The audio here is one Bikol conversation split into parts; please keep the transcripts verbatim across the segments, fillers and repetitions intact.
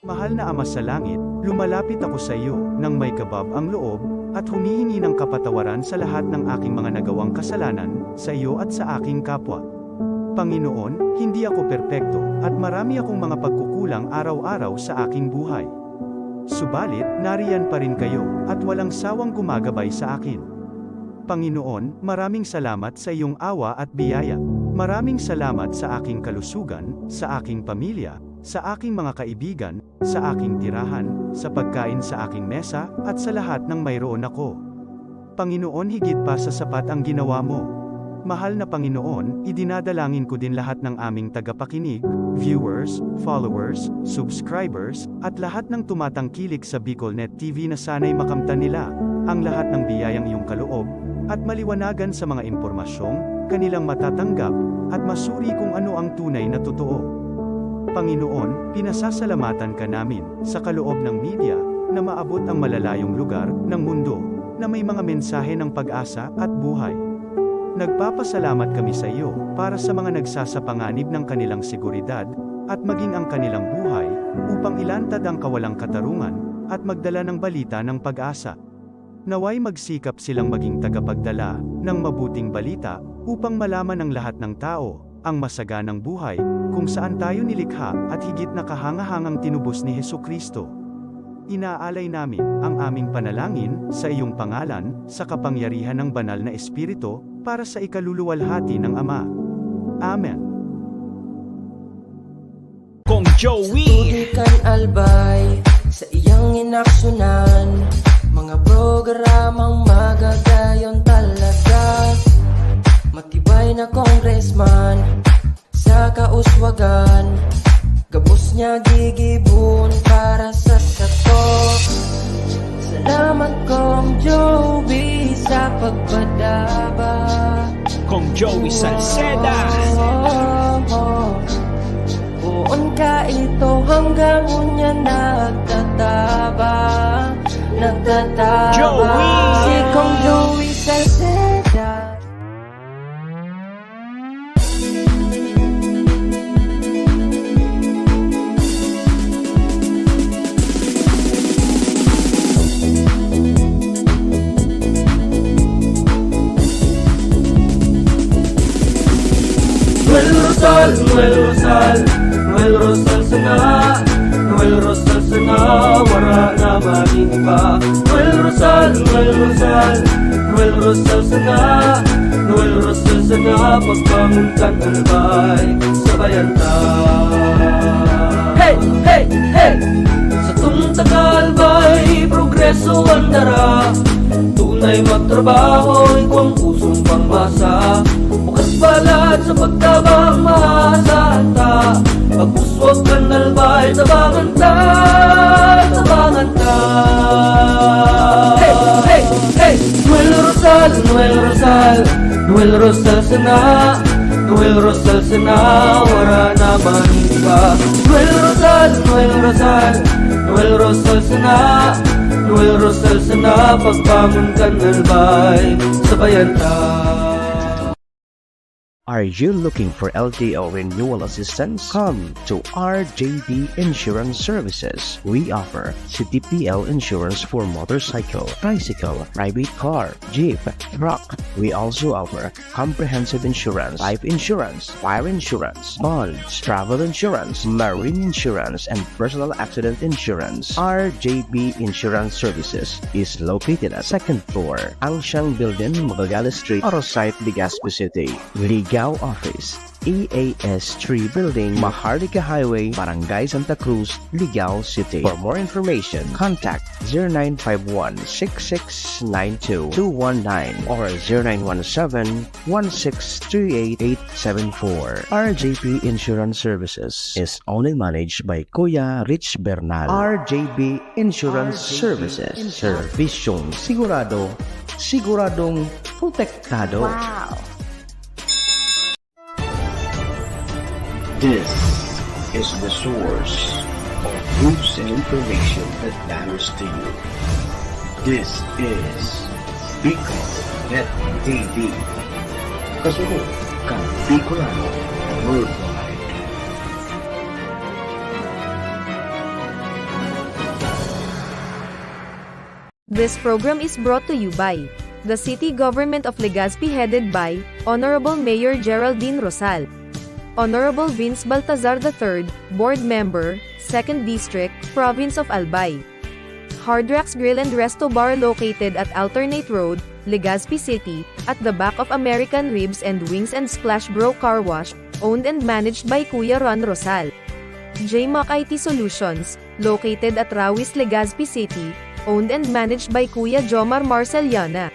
Mahal na Ama sa Langit, lumalapit ako sa iyo nang may kabab ang loob at humihingi ng kapatawaran sa lahat ng aking mga nagawang kasalanan sa iyo at sa aking kapwa. Panginoon, hindi ako perpekto at marami akong mga pagkukulang araw-araw sa aking buhay. Subalit, nariyan pa rin kayo at walang sawang gumagabay sa akin. Panginoon, maraming salamat sa iyong awa at biyaya. Maraming salamat sa aking kalusugan, sa aking pamilya, sa aking mga kaibigan, sa aking tirahan, sa pagkain sa aking mesa, at sa lahat ng mayroon ako. Panginoon, higit pa sa sapat ang ginawa mo. Mahal na Panginoon, idinadalangin ko din lahat ng aming tagapakinig, viewers, followers, subscribers, at lahat ng tumatangkilik sa BicolNet T V na sana'y makamtan nila ang lahat ng biyayang iyong kaloob at maliwanagan sa mga impormasyong kanilang matatanggap at masuri kung ano ang tunay na totoo. Panginoon, pinasasalamatan ka namin sa kaloob ng media na maabot ang malalayong lugar ng mundo na may mga mensahe ng pag-asa at buhay. Nagpapasalamat kami sa iyo para sa mga nagsasapanganib ng kanilang seguridad at maging ang kanilang buhay upang ilantad ang kawalang katarungan at magdala ng balita ng pag-asa. Naway magsikap silang maging tagapagdala ng mabuting balita upang malaman ng lahat ng tao ang masaganang buhay kung saan tayo nilikha at higit na kahangahangang tinubos ni Jesu-Cristo. Inaalay namin ang aming panalangin sa iyong pangalan, sa kapangyarihan ng Banal na Espiritu, para sa ikaluluwalhati ng Ama. Amen. Kong Joey. Tutuloy kan Albay sa iyang inaksunan, mga programang magagayon talaga. Matibay na congressman sa kauswagan, gabos niya gigibon para sa sato. Salamat, Kong Joey, sa pagpadaba. Kong Joey Salceda. Oh, oh, oh. Poon ka ito hanggang unya nagtataba, nagtataba. Joey! Si Kong Joey Salceda. Noel Rosal, Noel Rosal, Noel Rosal sana, Noel Rosal sana, wara na magin iba. Noel Rosal, Noel Rosal, Noel Rosal sana, Noel Rosal sana, pagbangon kan Albay, sabayan ta. Hey, hey, hey! Satong taga Albay, progreso an dara. Tunay magtrabaho, igwang pusong pangmasa. Bukas balat sa pagtabang, maasahan ta. Pag-uswag kan Albay, tabangan ta, tabangan ta. Hey, hey, hey! Noel Rosal, Noel Rosal, Noel Rosal sana, Noel Rosal sana, wara na man iba. Noel Rosal, Noel Rosal, Noel Rosal sana, Noel Rosal sana, pagbangon kan Albay, sabayan ta. Are you looking for L T O renewal assistance? Come to R J B Insurance Services. We offer C T P L insurance for motorcycle, tricycle, private car, jeep, truck. We also offer comprehensive insurance, life insurance, fire insurance, bonds, travel insurance, marine insurance, and personal accident insurance. R J B Insurance Services is located at second floor, Ancient Building, Magallanes Street, Oro Site, Legazpi City. Ligao Office, E A S three Building, Maharlika Highway, Barangay Santa Cruz, Ligao City. For more information, contact zero nine five one six six nine two two one nine or zero nine one seven one six three eight eight seven four. R J P Insurance Services is owned and managed by Kuya Rich Bernal. R J P Insurance Services. Servisyong sigurado, siguradong protektado. Wow! This is the source of news and information that matters to you. This is Bicol Net T V. Kasunod kan Bicolano Worldwide. This program is brought to you by the City Government of Legazpi, headed by Honorable Mayor Geraldine Rosal, Honorable Vince Baltazar the third, Board Member, Second District, Province of Albay. Hard Rocks Grill and Resto Bar, located at Alternate Road, Legazpi City, at the back of American Ribs and Wings and Splash Bro Car Wash, owned and managed by Kuya Ron Rosal. J Mac I T Solutions, located at Rawis, Legazpi City, owned and managed by Kuya Jomar Marceliana.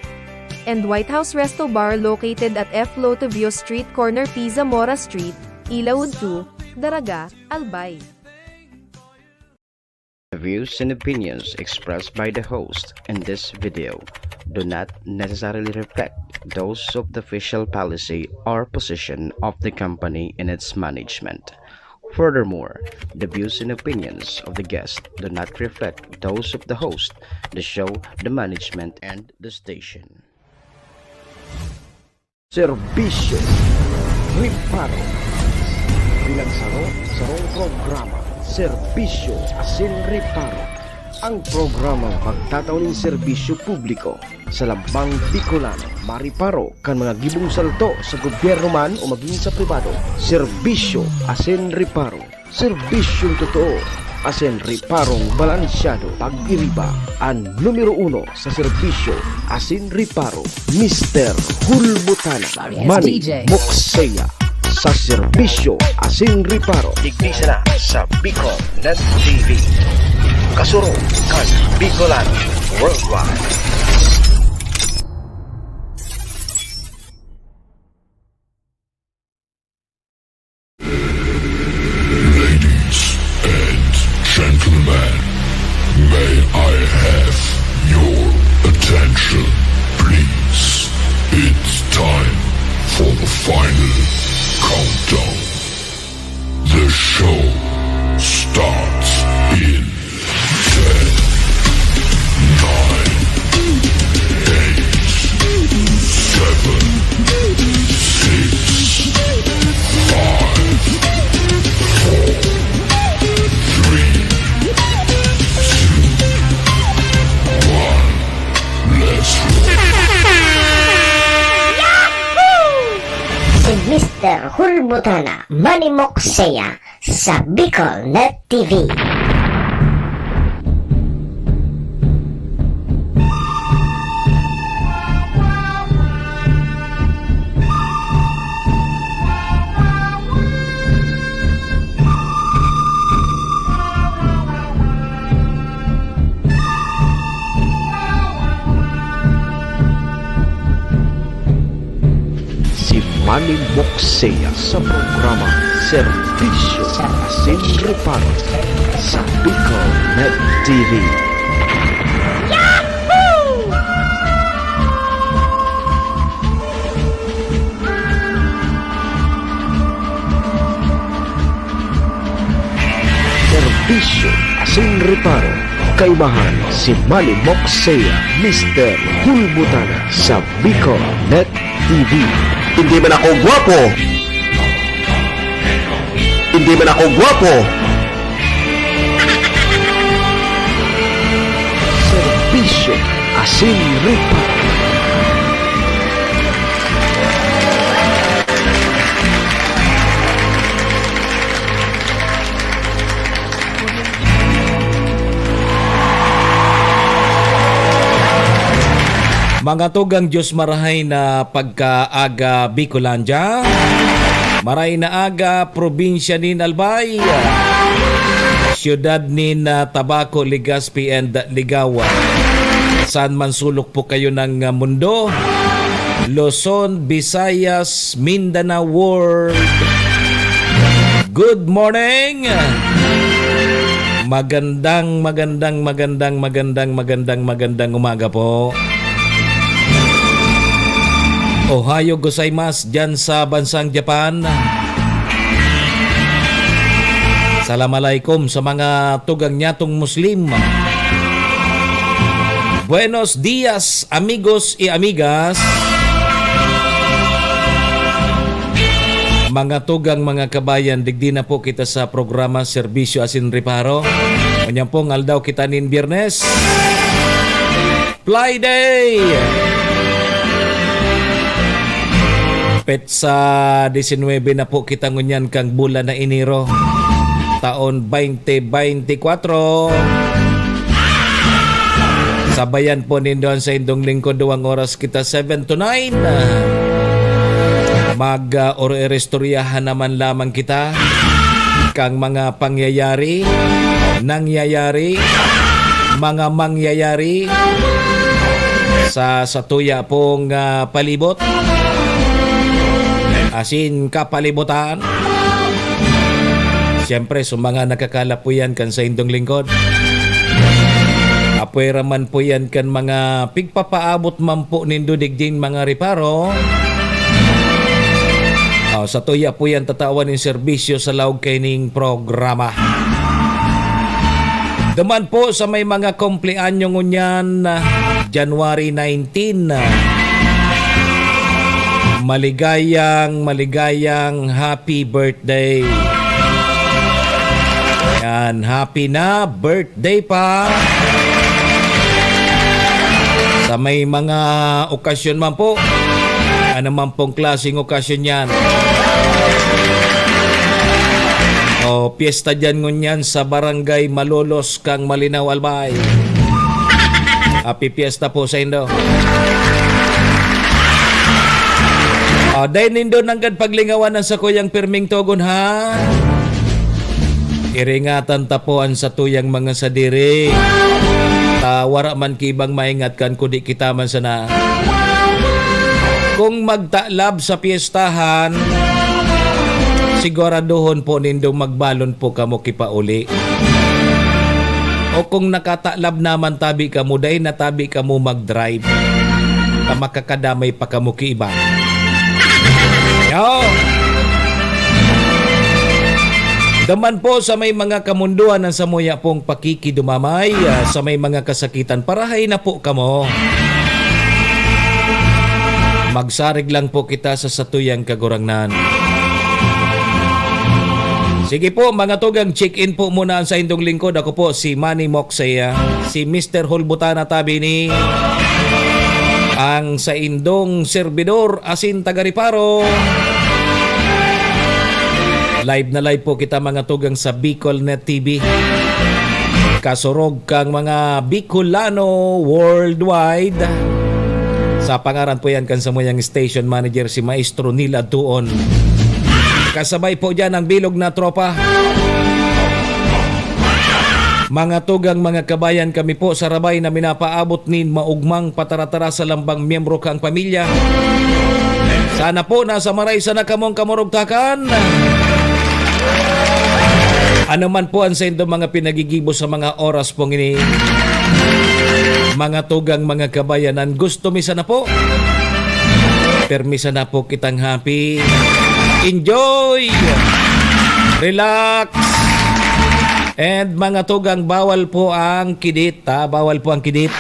And White House Resto Bar, located at F Lotovio Street, corner P Zamora Street, Ilaud two, Daraga, Albay. The views and opinions expressed by the host in this video do not necessarily reflect those of the official policy or position of the company and its management. Furthermore, the views and opinions of the guest do not reflect those of the host, the show, the management, and the station. Serbisyo Reparo. Bilang saro, sarong programa, Serbisyo asin Reparo. Ang programang magtatao nin serbisyo publiko sa lambang Bicolano, mareparo kan mga gibong salto sa gobyerno man o magin sa pribado. Serbisyo asin Reparo. Serbisyong totoo asin reparong balansyado. Pag-iriba, an numero uno sa serbisyo asin reparo, Mister Hulbutana. Sorry, it's Manny D J. Moksea sa serbisyo asin reparo. Digdi sana sa Bicol Net T V. Kasurog kan Bicolano Worldwide. Ladies and gentlemen, may I have your attention, please? It's time for the final countdown. The show starts in ten, nine, eight, seven, six, five, four, three, two, one. Let's roll. Si Mister Hulbutana, Manny Moksea, sa Bicol Net T V. Si Manny Moksea sa programa Serbisyo asin Reparo sa Bicol Net T V. Serbisyo asin reparo, kaibahan si Manny Moksea, Mister Hulbutana sa Bicol Net T V. Hindi man ako gwapo. Hindi man ako gwapo. Serbisyo asin reparo. Mga tugang, Diyos marahay na pagkaaga, Bicolandia. Maray na aga, probinsya nin Albay, siyudad nin, ah, Tabaco, Legazpi, and Ligao. Saan man sulok po kayo ng, ah, mundo, Luzon, Visayas, Mindanao World. Good morning! Magandang, magandang, magandang, magandang, magandang, magandang umaga po. Ohayo gozaimasu dyan sa bansang Japan. Salam alaikum sa mga tugang nyatong Muslim. Buenos dias, amigos y amigas. Mga tugang, mga kabayan, digdi na po kita sa programa Serbisyo asin Reparo. Ngunyan pong aldaw kita nin Biyernes. Friday! Petsa disinwebe na po kita ngunyan kan bulan na Enero, taon twenty twenty-four. Sabayan po nindo an saindong lingkod, duwang oras kita, seven to nine. Mag, ah, oro-, iristoryahan naman lamang kita kan mga pangyayari, nangyayari, mga mangyayari sa satuya pong, ah, palibot, asin kapalibutan. Siyempre, sa mga nakakalapuyan kan saindong lingkod, apwera man po yan kan mga pigpapaabot man po nindo digding mga reparo. Oh, satuya po yan tatawan nin serbisyo sa laog kaining programa. Duman po sa may mga kumpleanyo ngunyan, ah, January nineteen, ah, maligayang, maligayang happy birthday. Yan, happy na birthday pa. Sa may mga okasyon man po, ano man pong klaseng okasyon yan. O, piyesta dyan ngunyan sa Barangay Malolos kang Malinao, Albay. Happy Fiesta po sa indo. O, dai nindo nanggad paglingawan an sakuyang pirming togon, ha? Iringatan ta po an satuyang mga sadiri. Ta wara man ki ibang maingat kan kudi kita man sana. Kung magtalab sa piyestahan, siguraduhon po nindong magbalon po kamo ki pauli. O kung nakatalab naman tabi kamo, dai na tabi kamo mag-drive. Ta makakadamay pa kamo ki iba. Yo! Duman po sa may mga kamundoan an samuya pong pakikidumamay, ah, sa may mga kasakitan, parahay na po kamo. Magsarig lang po kita sa satuyang Kagurangnan. Sige po, mga tugang, check-in po muna ang saindong lingkod. Ako po si Manny Moksaya, si Mister Hulbutana tabi ni ang saindong serbidor asin taga-reparo. Live na live po kita, mga tugang, sa Bicol Net T V. Kasurog kang mga Bicolano worldwide. Sa pangaran po yan kan samuyang station manager, si Maestro Neil Adtuon. Kasabay po dyan ang bilog na tropa. Mga tugang, mga kabayan, kami po sarabay na minapaabot nin maugmang pataratara sa lambang miyembro kang pamilya. Sana po nasa maray sana kamong kamurugtakan. Ano man po ang saindo mga pinagigibo sa mga oras pong ini, mga tugang, mga kabayanan, gusto mi sana po, permi sana po kitang happy. Enjoy! Relax! And mga tugang, bawal po ang kidit, ha? Bawal po ang kidit.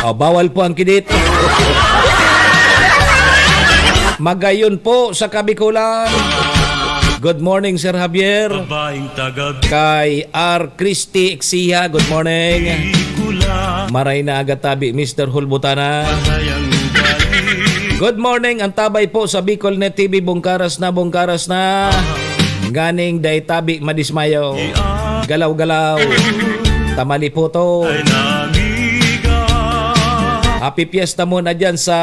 Oh, bawal po ang kidit. Magayon po sa Kabikulan. Good morning, Sir Javier. Babaeng taga Kay R. Christy Exiha, good morning. Bicol. Maray na aga tabi, Mister Hulbutana. Patay ang ugali. Good morning, ang tabay po sa Bicol Net T V, bungkaras na, bungkaras na. Nganing dai tabi madismayo. Galaw-galaw. Tamali po to. Ay namiga. Happy Fiesta muna dyan sa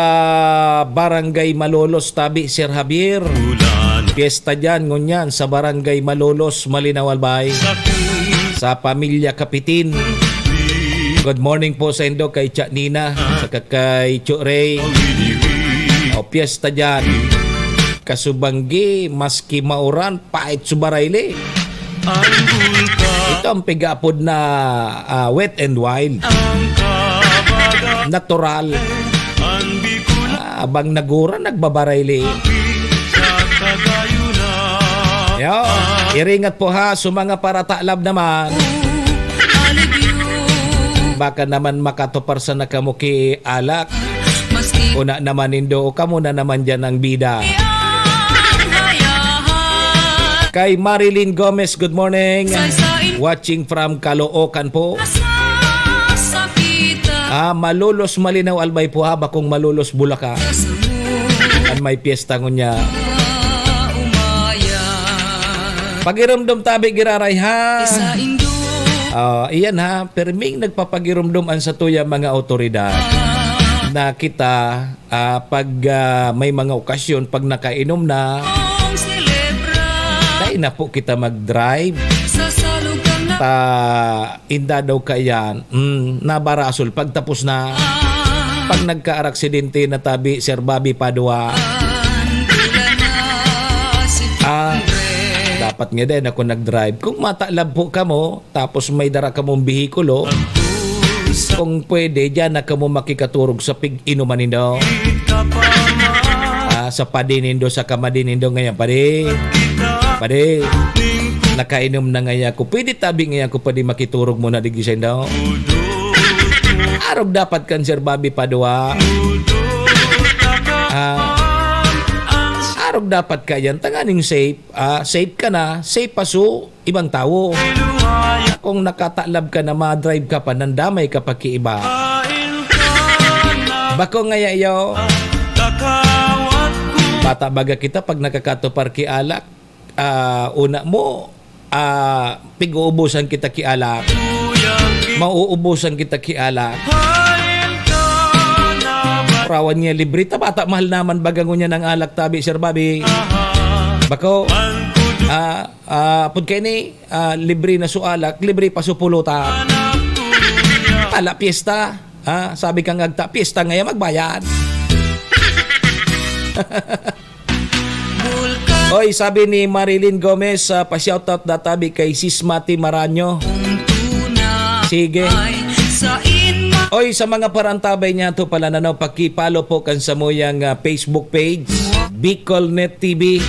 Barangay Malolos, tabi, Sir Javier. Ulan. Fiesta dyan, ngunyan, sa Barangay Malolos, Malinao, Albay. Sakit. Sa pamilya Kapitin. Good morning po sa indo kay Cha Nina, saka kay Cho Ray. O, piyesta dyan. Kasubanggi, maski mauran, pait su barayli. Ang bulkan. Ito ang pigapod na, ah, Wet and Wild. Ang kabaga. Natural. Ang Bicol. Ah, bang naguran, nagbabarayli. Sa Cagayan na. Yo, iringat po ha, sa mga paratalab naman. Baka naman makatupar sana kamo ki alak. Una naman nindo, o kamo na naman dyan ang bida. Ang hayahay. Kay Marilyn Gomez, good morning. Watching from Caloocan po. Ah, Malolos Malinao Albay po ha, bakong Malolos Bulacan. An may piyesta ngunyan. Pagiromdom tabi giraray ha. Ah, iyan ha, perming nagpapagiromdom an satuya mga awtoridad na kita, ah, pag, ah, may mga okasyon, pag nakainom na, dai na po kita mag-drive. Ta, inda daw kaiyan, mm, nabarasol. Pagtapos na, pag nagka-araksidente na tabi, Sir Bobby Padua. Ah, dapat nga din ako nag-drive. Kung matalab po kamo, tapos may dara kamong behikulo, kung pwede, diyan na kamo makikaturog sa pig-inuman nindo. Ah, sa padi nindo, sa kamadi nindo ngayon, padi. Padi. Nakainom na ngayon ako. Pwede tabi ngayon ako, padi makiturog muna digdi sa indo. Arog dapat kan Sir Bobby Padua. Ah, arog dapat kaiyan. Tanganing safe. Ah, safe ka na, safe pa su ibang tawo. Kung nakatalab ka na ma-drive ka pa, nandamay ka pa ki iba. Bako ngaya iyo. Bata baga kita pag nakakatupar ki alak, ah, una mo, ah, pig-uubusan kita ki alak. Mauubusan kita ki alak. Rawan niya libre ta, bata mahal naman baga ngunyan ang alak tabi, Sir Bobby. Bako, ah, Ah, pud kaini, ah, libre na su alak, libre pa su pulutan. Ala, piyesta. Ah, sabi kang agta, piyesta ngaya magbayad. Oy, sabi ni Marilyn Gomez, ah, pa-shoutout da tabi kay Sis Mati Maranyo. Sige. Oy, sa mga parantabay niya to pala, nano, paki-follow po kan samuyang, ah, Facebook page, Bicolnet T V.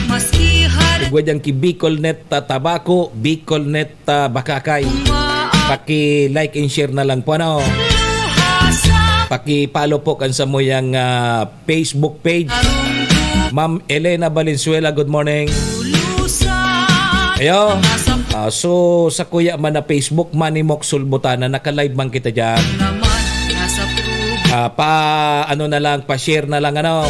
Igwa diyan ki Bicolnet, ah, Tabaco, Bicolnet, ah, Bakakay. Paki-like and share na lang po, ano? Paki-follow po kan samuyang, ah, Facebook page. Ma'am Elena Valenzuela, good morning. Ayo. Ah, so, sa kuya man na Facebook, Manimok Sulbutana, naka-live man kita diyan. Ah, pa, ano na lang, pa-share na lang, ano.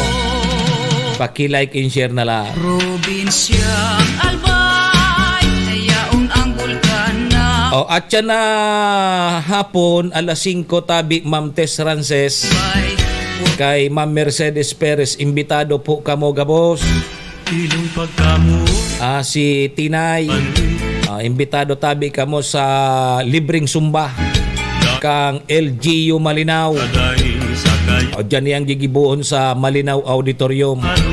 Paki-like and share na lang. Probinsyang Albay, na yaon ang bulkan na. Oh, at yan na hapon, alas singko, tabi, Ma'am Tess Rances. Kay Ma'am Mercedes Perez, imbitado po kamo gabos. Ilong pagkamuot. Ah, si Tinay. Panlin. Ah, imbitado tabi kamo sa libreng sumba kang L G U Malinao. Kadaing sakay. O, dyan niyang gigibohon sa Malinao Auditorium. Ano?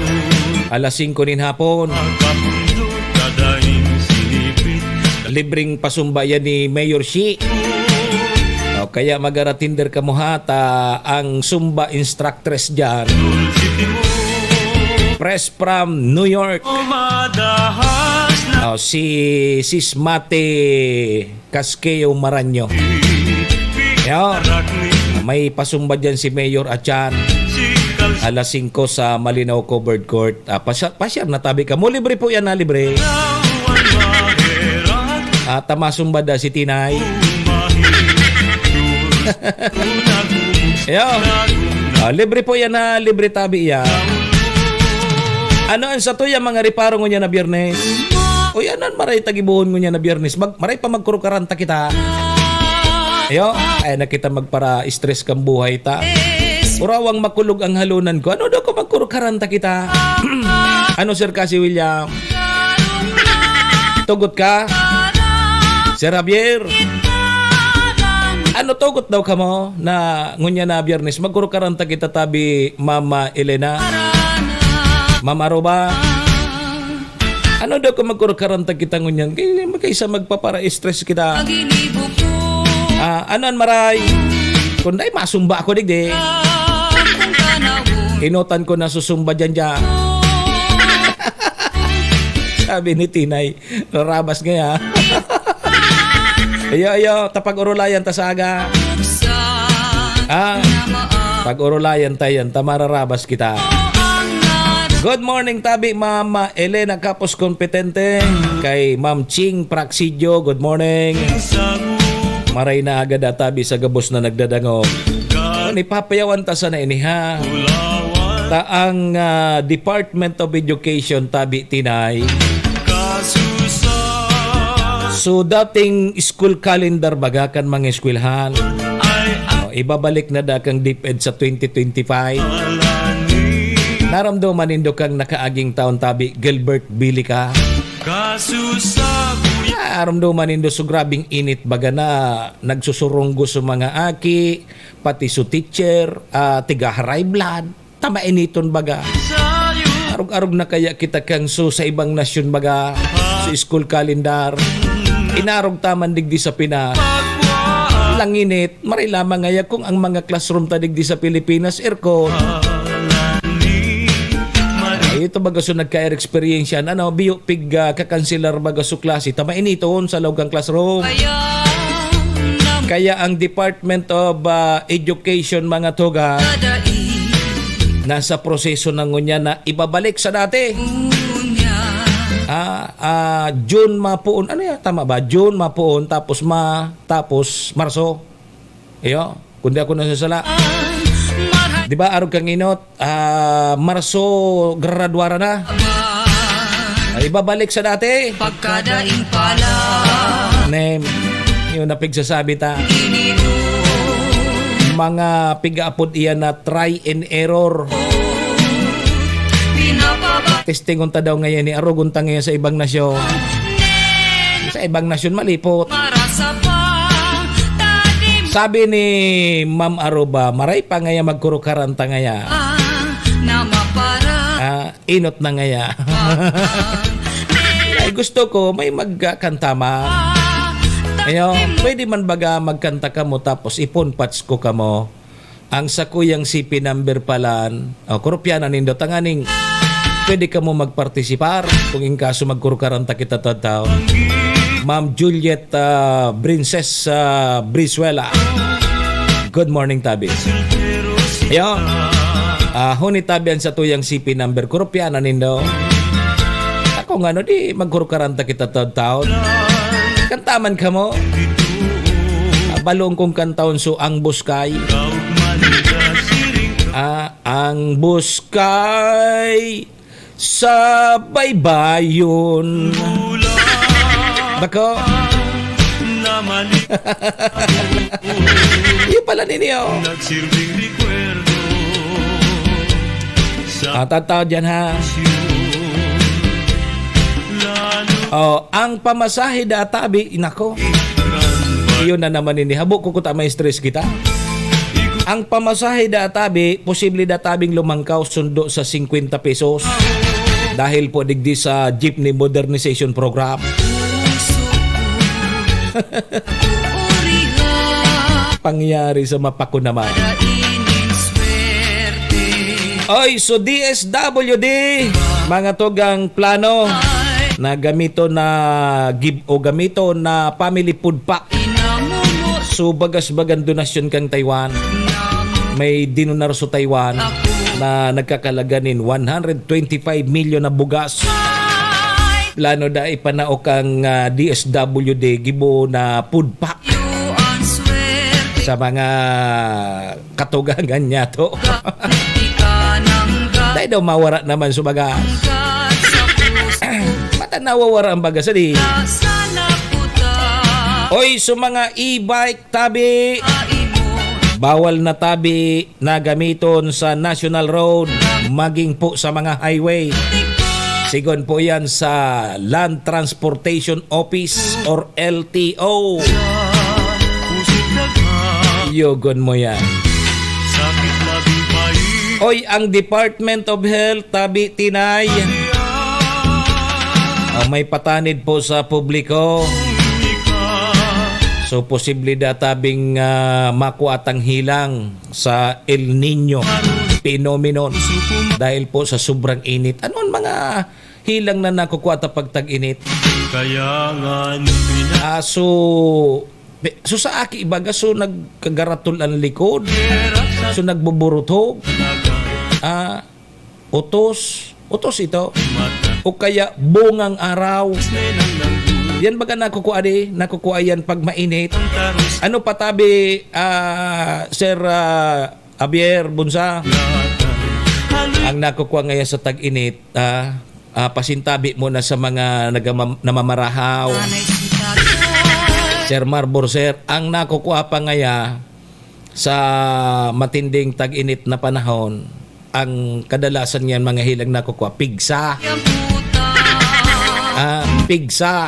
Alas singko nin hapon. Pagkapundo, kadaing sinipit. Libreng pasumba yan ni Mayor Shi. O, kaya mag-aratender kamo ha, ta ang Zumba instructress dyan. Fresh from New York. O, si Sis Mate Casqueo Maranyo. Yo. May pasumba dyan si Mayor Achan. Alas singko sa Malinao Covered Court. Ah, pasya-, pasyar na tabi kamo. Libre po yan, ha, libre. Ah, tama, sumba da si Tinay. Yo. Ah, libre po yan, ha, libre tabi yan. Ano ang satuya, mga reparo, ngunyan na Biyernes? Uy, ano ang maray tagibuhon ngunyan na Biyernes? Mag-, maray pa magkurukaranta kita. Ayo, ay na kita magpara-stress kang buhay ta. Urawang makulog ang halunan ko. Ano daw ko magkurukaranta kita? Ano, Sir Cassie William? Tugot ka? Sir Javier? Ano, tugot daw kamo na ngunyan na Biyernes? Magkurukaranta kita tabi, Mama Elena. Mama Roba. Ano daw kung magkurukaranta kita ngunyan? Kay, kaysa magpapara-stress kita. Ah, ano an maray? Kung dai, masumba ako digdi. Inotan ko na susumba dyan dyan. Sabi ni Tinay, rarabas ngaya. Ayo, ayo, ta pag-orolayan ta sa aga. Ah, pag-orolayan ta yan, ta mararabas kita. Good morning, tabi, Ma'am Elena Capos Competente. Kay Ma'am Ching Praxidio, good morning. Maray na agad, ah, tabi, sa gabos na nagdadangog. Ano, ipapayawan ta sana ini, ha? Ta ang, ah, Department of Education, tabi, tinay. So, dating school calendar baga kan mga eskwelahan. O, ibabalik na da kang DepEd sa twenty twenty-five. Naramdaman nindo kang nakaaging taon, tabi, Gilbert Bilica? Naramdaman nindo so grabing init baga na nagsusurunggo sa mga aki, pati so teacher, ah, tiga-high blood. Ta mainiton baga. Arog-arog na kaya kita kang so sa ibang nasyon baga, so school calendar. Inarog ta man digdi sa Pinas. Langinit, maray lamang ngaya kung ang mga classroom ta digdi sa Pilipinas, aircon. Ay, ito baga so nagka-experience yan. Ano, biyo pig, ah, kakanselar baga so klase. Ta mainiton sa loob kang classroom. Kaya ang Department of, ah, Education, mga tugang, nasa proseso na ngunyan na ibabalik sa dati. Ah, ah, June mapoon. Ano yan? Tama ba? June mapoon, tapos ma-, tapos Marso. Iyo, kung di ako nasasala. Di ba, arog kang inot? Ah, Marso, graduara na. Ay, ibabalik sa dati. Pagkadaing pala. Nem, yun na pigsasabi ta. Mga pigaapod iyan na try and error. Testingon ta daw ngayon ni arugon ta ngayon sa ibang nasyon. Sa ibang nasyon, malipot. Sabi ni Ma'am Aruba, maray pa ngaya magkurukaran ta ngaya. Ah, inot na ngaya. Ay, gusto ko, may magkanta man. Ayo, pwede man baga magkanta kamo tapos ipunpats ko kamo. Ang sakuyang C P number palan, o, kurupyanan nindo, tanganing pwede kamo magpartisipar kung in kaso magkurukaran ta kita tadtaw. Ma'am Juliet, ah, Princes, ah, Brizuela. Good morning, tabi. Ayo. Ah, huni tabi ang satuyang C P number, kurupyanan nindo. Ako nga, no, di magkurukaran ta kita taon-taon. Kantaman kamo. Ah, balong kong kantaon so ang buskay. Ah, ang buskay sa baybayon. Bako. Iyo pala ninyo. Nagsilbing recuerdo sa Ah, tataw dyan, ha? Oh, ang pamasahe da tabi, nako. Iyon na naman ini. Habo ko kuta ma-stress kita. Ang pamasahe da tabi, posible da tabing lumangkaw sundo sa singkwenta pesos. Dahil po digdi sa Jeepney Modernization Program. Pangyari sa mapako naman. Oy, so D S W D, mga tugang plano na gamito na gib-, o gamito na family food pack. So, bagas-bagan donasyon kang Taiwan. May dinunar sa Taiwan na nagkakalaga nin one hundred twenty-five million na bugas. Plano da ipanao kang, ah, D S W D gibo na food pack sa mga katugangan niya to. Dahil daw mawara naman sa bagas. Mata nawawara ang bagas, di? Oy, sa mga e-bike, tabi. Bawal na tabi na gamiton sa National Road, maging po sa mga highway. Sigon po yan sa Land Transportation Office or L T O. Yogon mo yan. Oy, ang Department of Health, tabi tinay. Ah, may patanid po sa publiko. So, posible da tabing, ah, makua tang hilang sa El Niño phenomenon dahil po sa sobrang init. Ano ang mga hilang na nakukua ta pag tag-init? Kaya nga, Ah, so, pe-, so sa aki, ibaga, so nagkagaratol ang likod. So, nagbuburutog. Ah, utos, Putos ito. O kaya bungang araw. Yan baga nakukua di? Nakukua yan pag mainit. Ano pa tabi, ah, Sir, ah, Javier Bunsa? Ang nakukua ngayon sa tag-init, ah, ah, pasintabi mo na sa mga nagama-, namamarahaw. Sir Marbor, sir, ang nakukua pa ngaya sa matinding tag-init na panahon, ang kadalasan niyan mga hilang nakukua, pigsa. Ah, pigsa.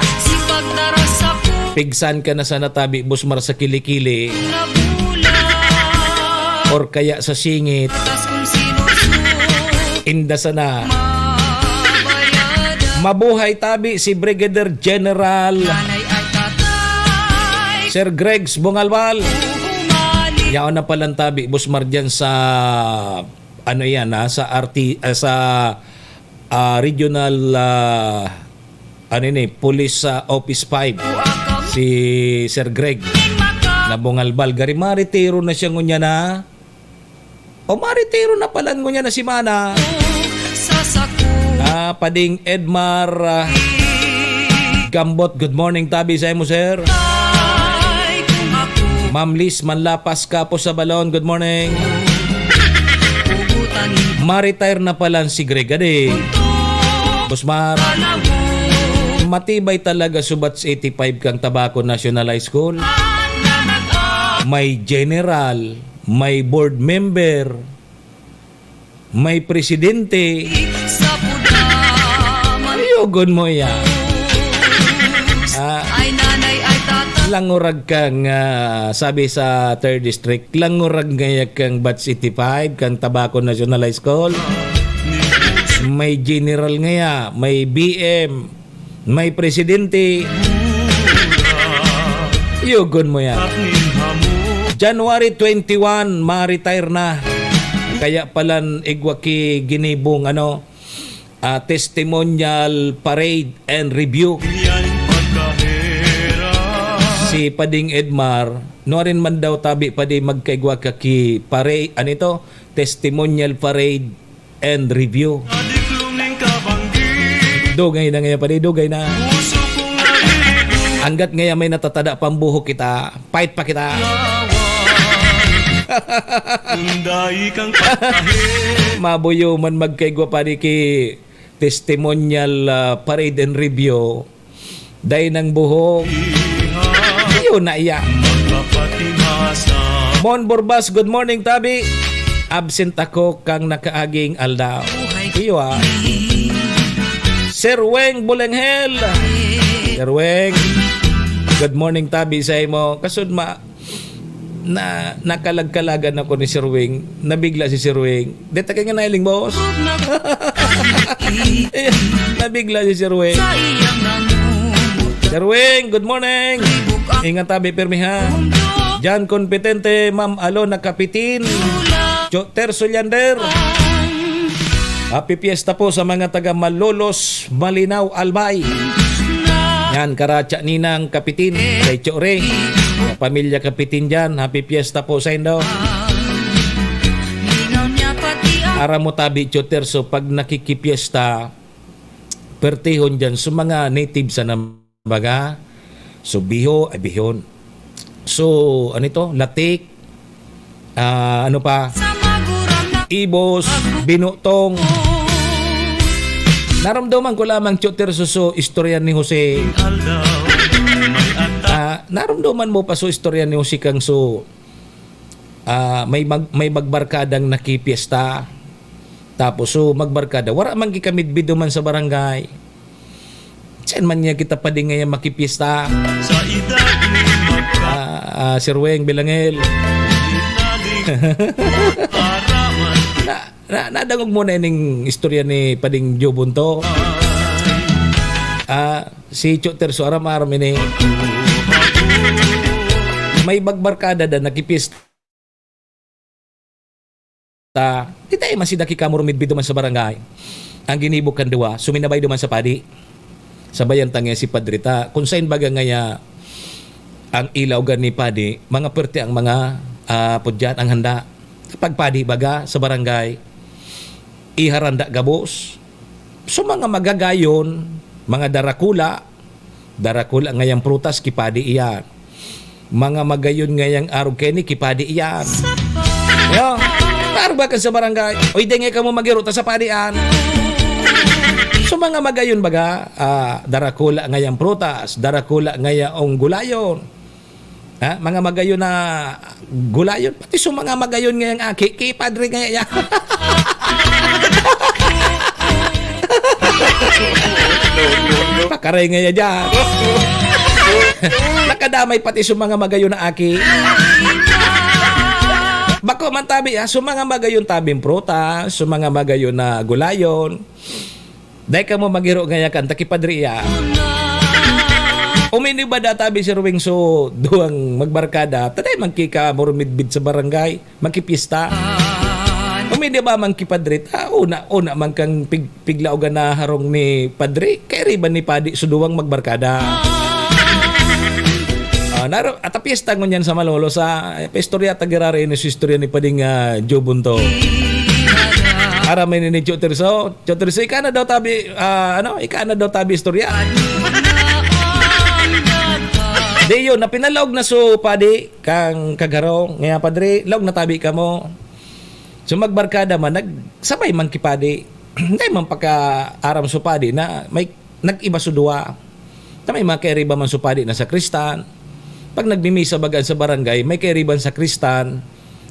Pigsan ka na sana tabi, Boss Mar, sa kili-kili. Or kaya sa singit. Inda sana. Mabuhay tabi si Brigadier General Sir Gregs Bungalbal. Yaon na palan tabi, Boss Mar, dyan sa, ano yan, ha, sa R T, ah, sa, ah, regional, ah, ano ni, police, ah, office five, si Sir Greg na Bungalbal. Gari maritiro na siya ngunyan na. O maritiro na palan ngunyan na semana. Ah, Pading Edmar, ah, Gambot, good morning, tabi sa imo, sir. Ma'am Liz Manlapas, Kapo sa Balon, good morning. Ma-retire na palan si Greg, adi. Boss Mar, matibay talaga subat sa eighty-five kang Tabaco National High School. May general, may board member, may presidente. Ayugon mo yan. Ah, langurag kang, ah, sabi sa third District, langurag ngaya kang batch eighty-five, kang Tabaco National High School. May general ngaya, may B M, may presidente. Yugon mo yan. January twenty-one, ma-retire na. Kaya palan igwa ki ginibong, ano, ah, testimonial parade and review. Si Pading Edmar, nuarin man daw tabi, Padi, magkaigwa ka ki parade, ano ito? Testimonial parade and review. Dugay na ngaya, Padi, dugay na. Anggat ngaya may natatada pang buhok kita, pait pa kita. Mabuyo man magkaigwa, Padi, ki testimonial, ah, parade and review. Dai nang buhok. Iyo na iya. Mon Borbas, good morning, tabi. Absent ako kang nakaaging aldaw. Iyo, ah. Sir Weng Bulenghel. Sir Weng, good morning, tabi sa imo. Kasud ma-, na, nakalag-kalagan ako ni Sir Weng. Nabigla si Sir Weng. Deta ka nga nailing, boss. Nabigla si Sir Weng. Sir Weng, good morning. Ingat tabi, pirmi ha. Jan Competente, Ma'am Alona Kapitin. Cho Terso Leander. Happy Fiesta po sa mga taga Malolos, Malinaw, Albay. Yan, Karacha, Ninang Kapitin, kay Cho Re. Pamilya Kapitin dyan, happy Fiesta po sa indo. Aram mo tabi, Cho Terso, pag nakikipiesta, pertihon dyan sa mga native sa nam-, baga, so, Biho-, ay, Bihon. So, ano ito? Latik, ah, ano pa? Ibos, Binutong. Naramdaman ko lamang, Choter, so, so, istorya ni Jose. Ah, naramdaman mo pa so istorya ni Jose kang so, ah, may mag-, may magbarkadang nakipiesta. Tapos, so, magbarkada. Wara man gikamidbid duman sa barangay. Saan man niya kita pwede ngayon makipiesta? Sa edad ni Magka- Ah, ah, Sir Weng Bilangel. Binaling para man. Na, na, nadangog mo na ining istorya ni Pading Jobon to? Ah, si Cho Terso, aram-aram ini. May bagbarkada da, nakipiesta. Ta, di tayo man si Daki Kamor midbid duman sa barangay. Ang ginibo kan duwa, suminabay duman sa padi. Sabayan ta ngaya si Padre ta. Kung sain baga ngaya ang ilaw gani padi, mga perte ang mga, ah, pudyan, ang handa. Kapag padi baga sa barangay, iharanda gabos. So, mga magagayon, mga darakula, darakula ngayang prutas, ki padi iyan. Mga magayon ngayang arog kaini, ki padi iyan. Yo, arog ba kan sa barangay? Oy, dengay kamo magiro ta sa padian. So, mga magayon baga, ah, darakula ngayang prutas, darakula ngayang gulayon. Ha? Mga magayon na gulayon. Pati sa mga magayon ngayang aki, ki padre ngaya. Pakaray ngaya dyan. Nakadamay pati sa mga magayon na aki. Bako man tabi, ha? Sa mga magayon tabing prutas, sa mga magayon na gulayon. Dai kamo magiro ngaya kan ta ki padre iya. Uminibada tabi si Ruwing so duwang magbarkada, ta dai man ki ka murumidbid sa barangay, magkipista. Uminibada man ki padre, ta una, una man kang pig-, piglaogan na harong ni padre, kay riba ni padi so duwang magbarkada. Ah, naro, at piyesta ngunyan sa Malolos, ah, paistorya ta girare ni sa istorya ni Pading, ah, Joe Bunto. Aram ni, ni Joe Tirso. Joe Tirso, ika na daw tabi, ah, ano, ika na daw tabi istorya. Di yun, na pinalaog na so padi, kang kagaro, ngaya padre, laog na tabi kamo. So magbarkada man, nagsabay man ki padi. Dai man paka-aram so padi na may nag-iba so duwa. Ta may mga kairiba man so padi na sakristan. Pag nagmimisa baga sa barangay, may kairiba an sakristan,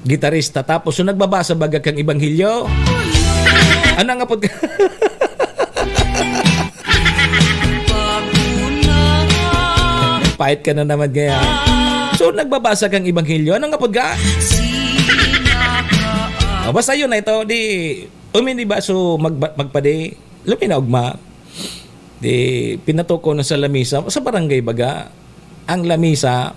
gitarista, tapos so nagbabasa baga kang ebanghelyo. Ano nga pod ka? Pait ka na naman kaya. So, nagbabasa kang ebanghelyo. Ano nga pod ka? O, basta yun na ito. Di, umini ba so magba-, magpadi? Luminaog ma. Di, pinatukaw na sa lamisa, sa barangay baga. Ang lamisa,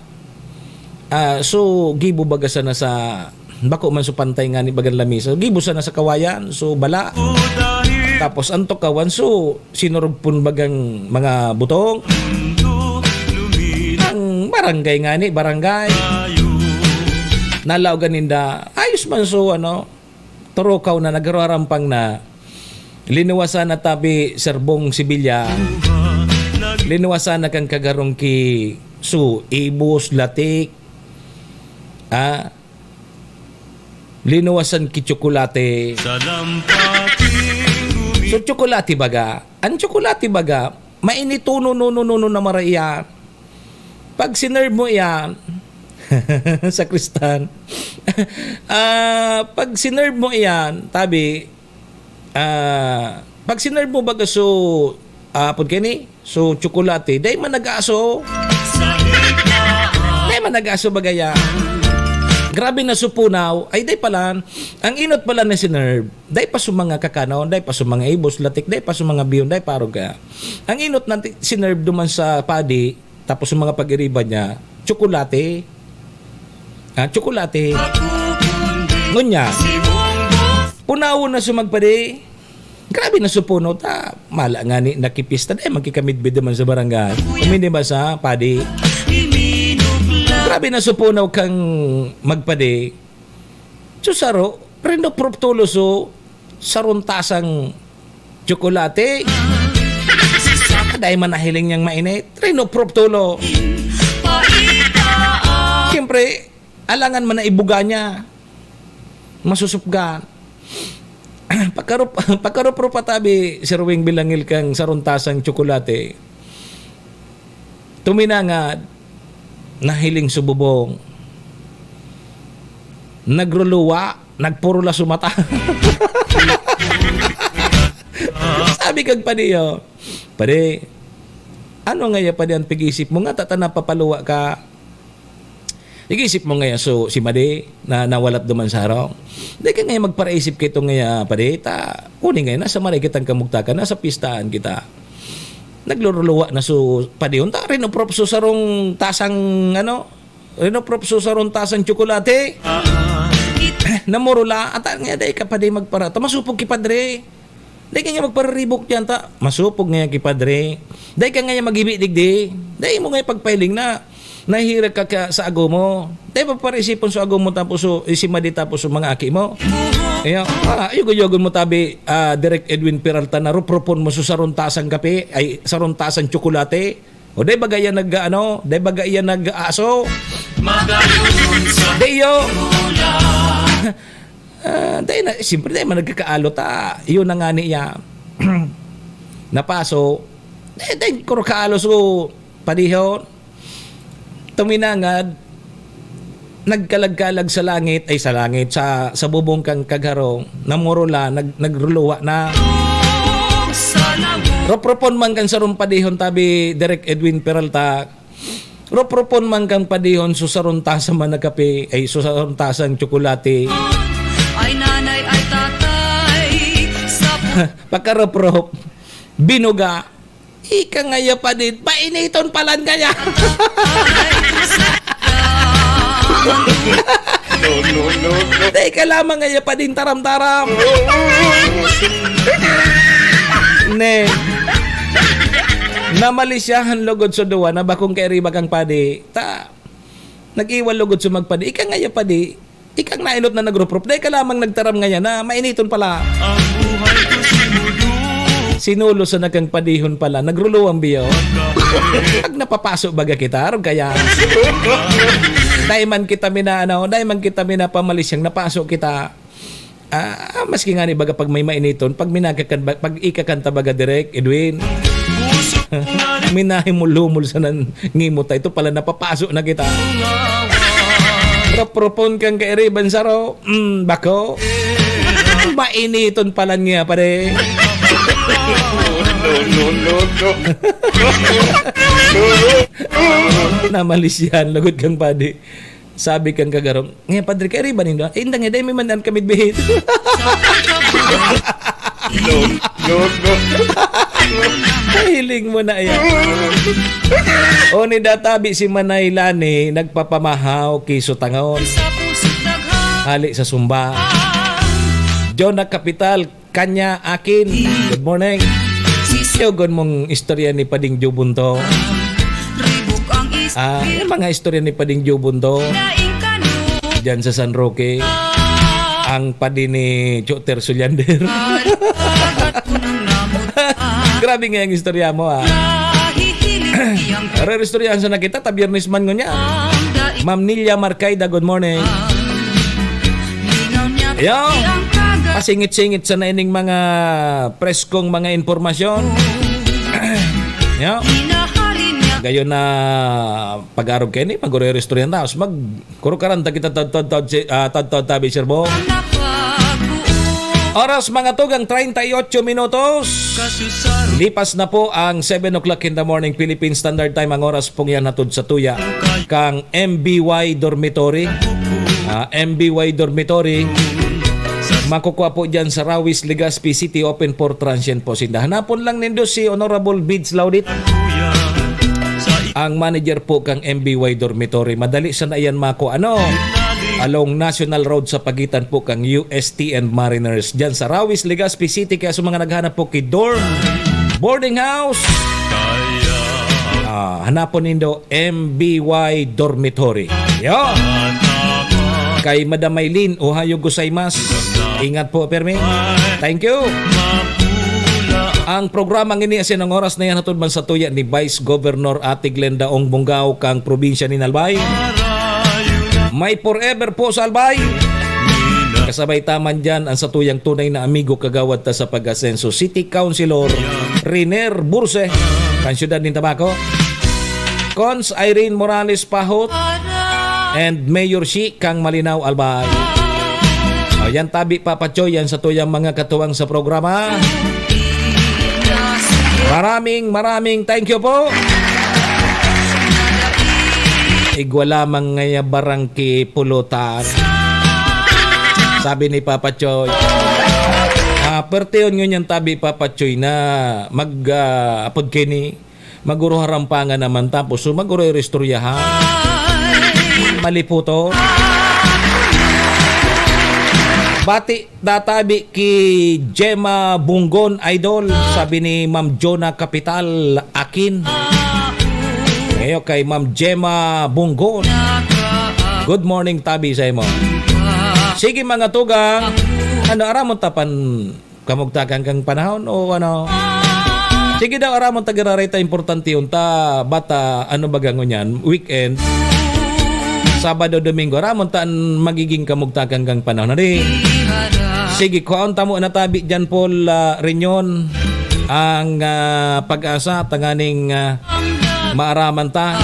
ah, so, gibo baga sana sa, bako man so pantay ngani bagang lamisa. Gibo sana sa kawayan, so, bala. Tapos, ang tukawan, so, sinurugpon bagang mga butong. Ang barangay ngani, barangay. Nalaogan ninda, ayos man so, ano, turukaw na, nagrarampang na. Linuwasan na tabi serbong sibilya. Linuwasan na kan kagarong ki su, ibos, latik. Ah, linuwasan ki tsokolate. So, tsokolate baga. Ang tsokolate baga, mainitono, no, no, no, no, na maraiya. Pag sinerve mo iyan, sakristan, ah, pag sinerve mo iyan, tabi, ah, pag sinerve mo baga so, ah, apod kani, so tsokolate, dai man nag-aso. Dai man nag-aso bagaya. Grabe na so punaw. Ay, dai palan. Ang inot pala na sinerve, dai pa so mga kakanon, dai pa so mga ibos, latik, dai pa so mga biyon, dai pa aruga. Ang inot na ti-, sinerve duman sa padi, tapos yung mga pag-iriba niya, tsokolate. Ah, tsokolate. Ngunya, punawon na so magpadi. Grabe na so puno ta. Mala nga ni nakipista. Dai magkikamidbid naman sa barangay. Umini ba sa padi? Grabe na so puno kang magpadi. So, saro, rinoproptulo so sarong tasang tsokolate. Dai man nahiling niyang mainit. Rinoproptulo. Siyempre, alangan man na ibuga niya. Masusupgan. Pagkarup-, pagkarup-rup pa tabi, Sir Wing, bilangil kang sarong tasang tsokolate. Tuminangad, nahiling sububong. Nagruluwa, nagpurula sa mata. Sabi kag padi, oh, "Padi, ano nga ya, padi, ang pag-isip mo nga, tata napapaluwa ka?" Nag-isip mo ngaya, so, si Madi na nawalat duman sa harong. Di ka ngaya magparaisip kito ngaya, padi, ta, kuning ngaya, nasa maray kitang kamugtakan, nasa pistahan kita. Nagluruluwa na so, padi, unta, rinopropso sarong tasang, ano, rinopropso sarong tasang tsokolate. Namurula, ata ngaya, dai ka, padi, magpara. Ta, masupog ki padre. Dai ka nga magpararibok diyan ta. Masupog nga yan ki padre. Dai ka nga yan mag-ibi digdi. Dai mo nga pagpahiling na nahihirak ka, ka sa ago mo. Dai mo paparisipon sa ago mo tapos so, si Madi tapos so mga aki mo. Ayan, ah, yugo-yugon mo tabi, ah, Direk Edwin Peralta, na ruprupon mo sa sarong tasang kape, ay, sarong tasang tsokolate. O, dai baga iyan nag-, ano, dai baga iyan nag-aaso. Dai iyo. Ah, dai na, siyempre, dai man nagkakaalo ta. Yun na nga niya. Napaso. Dai, dai, kuro kaalo so, padihon. Tuminangad, nagkalag-kalag sa langit, ay, sa langit, sa, sa bubong kan kagharong, namurula, nag-, nagruluwa na. Ropropon man kan sarong padihon, tabi Direk Edwin Peralta, ropropon man kan padihon, so sarong tasa man na kape, ay, so sarong tasang tsokolate. Ay nanay, ay tatay, sa Pagkaroprop, binuga, ika ngaya pa din, painiton palan kaya. No, no, no, no. Teka lamang ngaya pa din, taram-taram. Ne. Namalisyahan lugod sa duwa na bakong kairiba kang padi. Ta, nag-iwal lugod sa magpadi. Ika ngaya padi. Ikang nainot na nagruprop, dai ka lamang nagtaram ngayan na mainiton pala. Ang buhay ko sinudo. Sinulo sa nakang padihon pala, nagruluwang biyo. Pag napapaso baga kita, arog kaya. Dai man kita mina, ano, dai man kita mina pamalisyang napaso kita. Ah, maski nga ni baga pag may mainiton, pag minakakan ba-, pag ikakanta baga, Direk Edwin. Minahimul-humol sa nan-, ngimot, ito pala, napapaso na kita. Propropon kang kairiban saro, mm, bako. Mainiton pala niya, pare. No, no, no, no. Namalisyan, lagot kang padi. Sabi kang kagarong, "Ngayon, Padre, kairiba nindo, ah? Eh, indang, eh, dai may man-an kami bihin." No, no, no. Hiling mo na yan. O, ni databi si Manay Lani, nagpapamahaw, kiso tangon. Hali sa sumba. John na Kapital, Kanya Akin. Good morning. Yugon mong istorya ni Pading Jubon to. Ah, yung mga istorya ni Pading Jubon to. Diyan sa San Roque. Ang padi ni Choter Suliander. Grabe nga yung istorya mo, ah. Pero istoryahan sa nakita, ta Biyernes man ngunyan. Ma'am Nilia Marcayda, good morning. Yo, pasingit-singit sa naining mga preskong mga impormasyon. Yo. Gayon na pag-arog kayo ni, pag-orero istorya na, tapos mag-, kuro karanta kita tad-, tad-, tad-, si-, ah, tad-, tad-, tabi, sir, bo. Oras, mga tugang, treinta y ocho minutos. Lipas na po ang seven o'clock in the morning, Philippine Standard Time. Ang oras pong yan hatod sa tuya kang M B Y Dormitory. Ah, M B Y Dormitory. Makukuha po dyan sa Rawis, Legazpi City, open for transient po sinda. Hanapon lang nindo si Honorable Bids Laudit, ang manager po kang M B Y Dormitory. Madali sana yan mako, ano? Along National Road sa pagitan po kang U S T and Mariners. Dyan sa Rawis, Legazpi City. Kaya sa mga naghanap po ki dorm, boarding house, ah, hanapon nindo M B Y Dormitory. Yo! Kay Madam Maylin, ohayo gozaimasu. Ingat po, permi. Thank you. Ang programa ngini asin ang oras na yan hatod man sa tuya ni Vice Governor Ate Glenda Ong Bongao kang probinsya ni Albay. May forever po sa Albay. Kasabay taman dyan ang satuyang tunay na amigo, kagawad ta sa pag-asenso, City Councilor Riner Burse, kan siyudad nin Tabaco. Cons Irene Morales Pahot and Mayor Shi kang Malinao, Albay. O, yan tabi, Papa Choy, yan satuyang mga katuwang sa programa. Maraming, maraming thank you po. Igwa lamang ngaya barangay pulutan. Sabi ni Papa Choy. Ah, perteon ngunyan tabi, Papa Choy, na mag, ah, apod kini, maguro harampangan naman tapos, so maguro iristoryahan. Maliputo. Bati Tatabi ki Gemma Bunggon, idol, sabi ni Ma'am Jonah Capital Akin. Ngayon kay Ma'am Gemma Bunggon. Good morning, tabi sa imo. Sige, mga tugang, ano, aramon ta pan kamugtakan kang panahon o ano? Sige daw, aramon ta giraray ta, importante yun ta, bata, ano baga ngunyan, weekend, Sabado, Domingo, aramon ta an magiging kamugtakan kang panahon. Adi, sige, kuhaon ta mo na tabi dyan, Paul, ah, Reunion, ang, ah, pag-asa, tanganing, ah, maaraman ta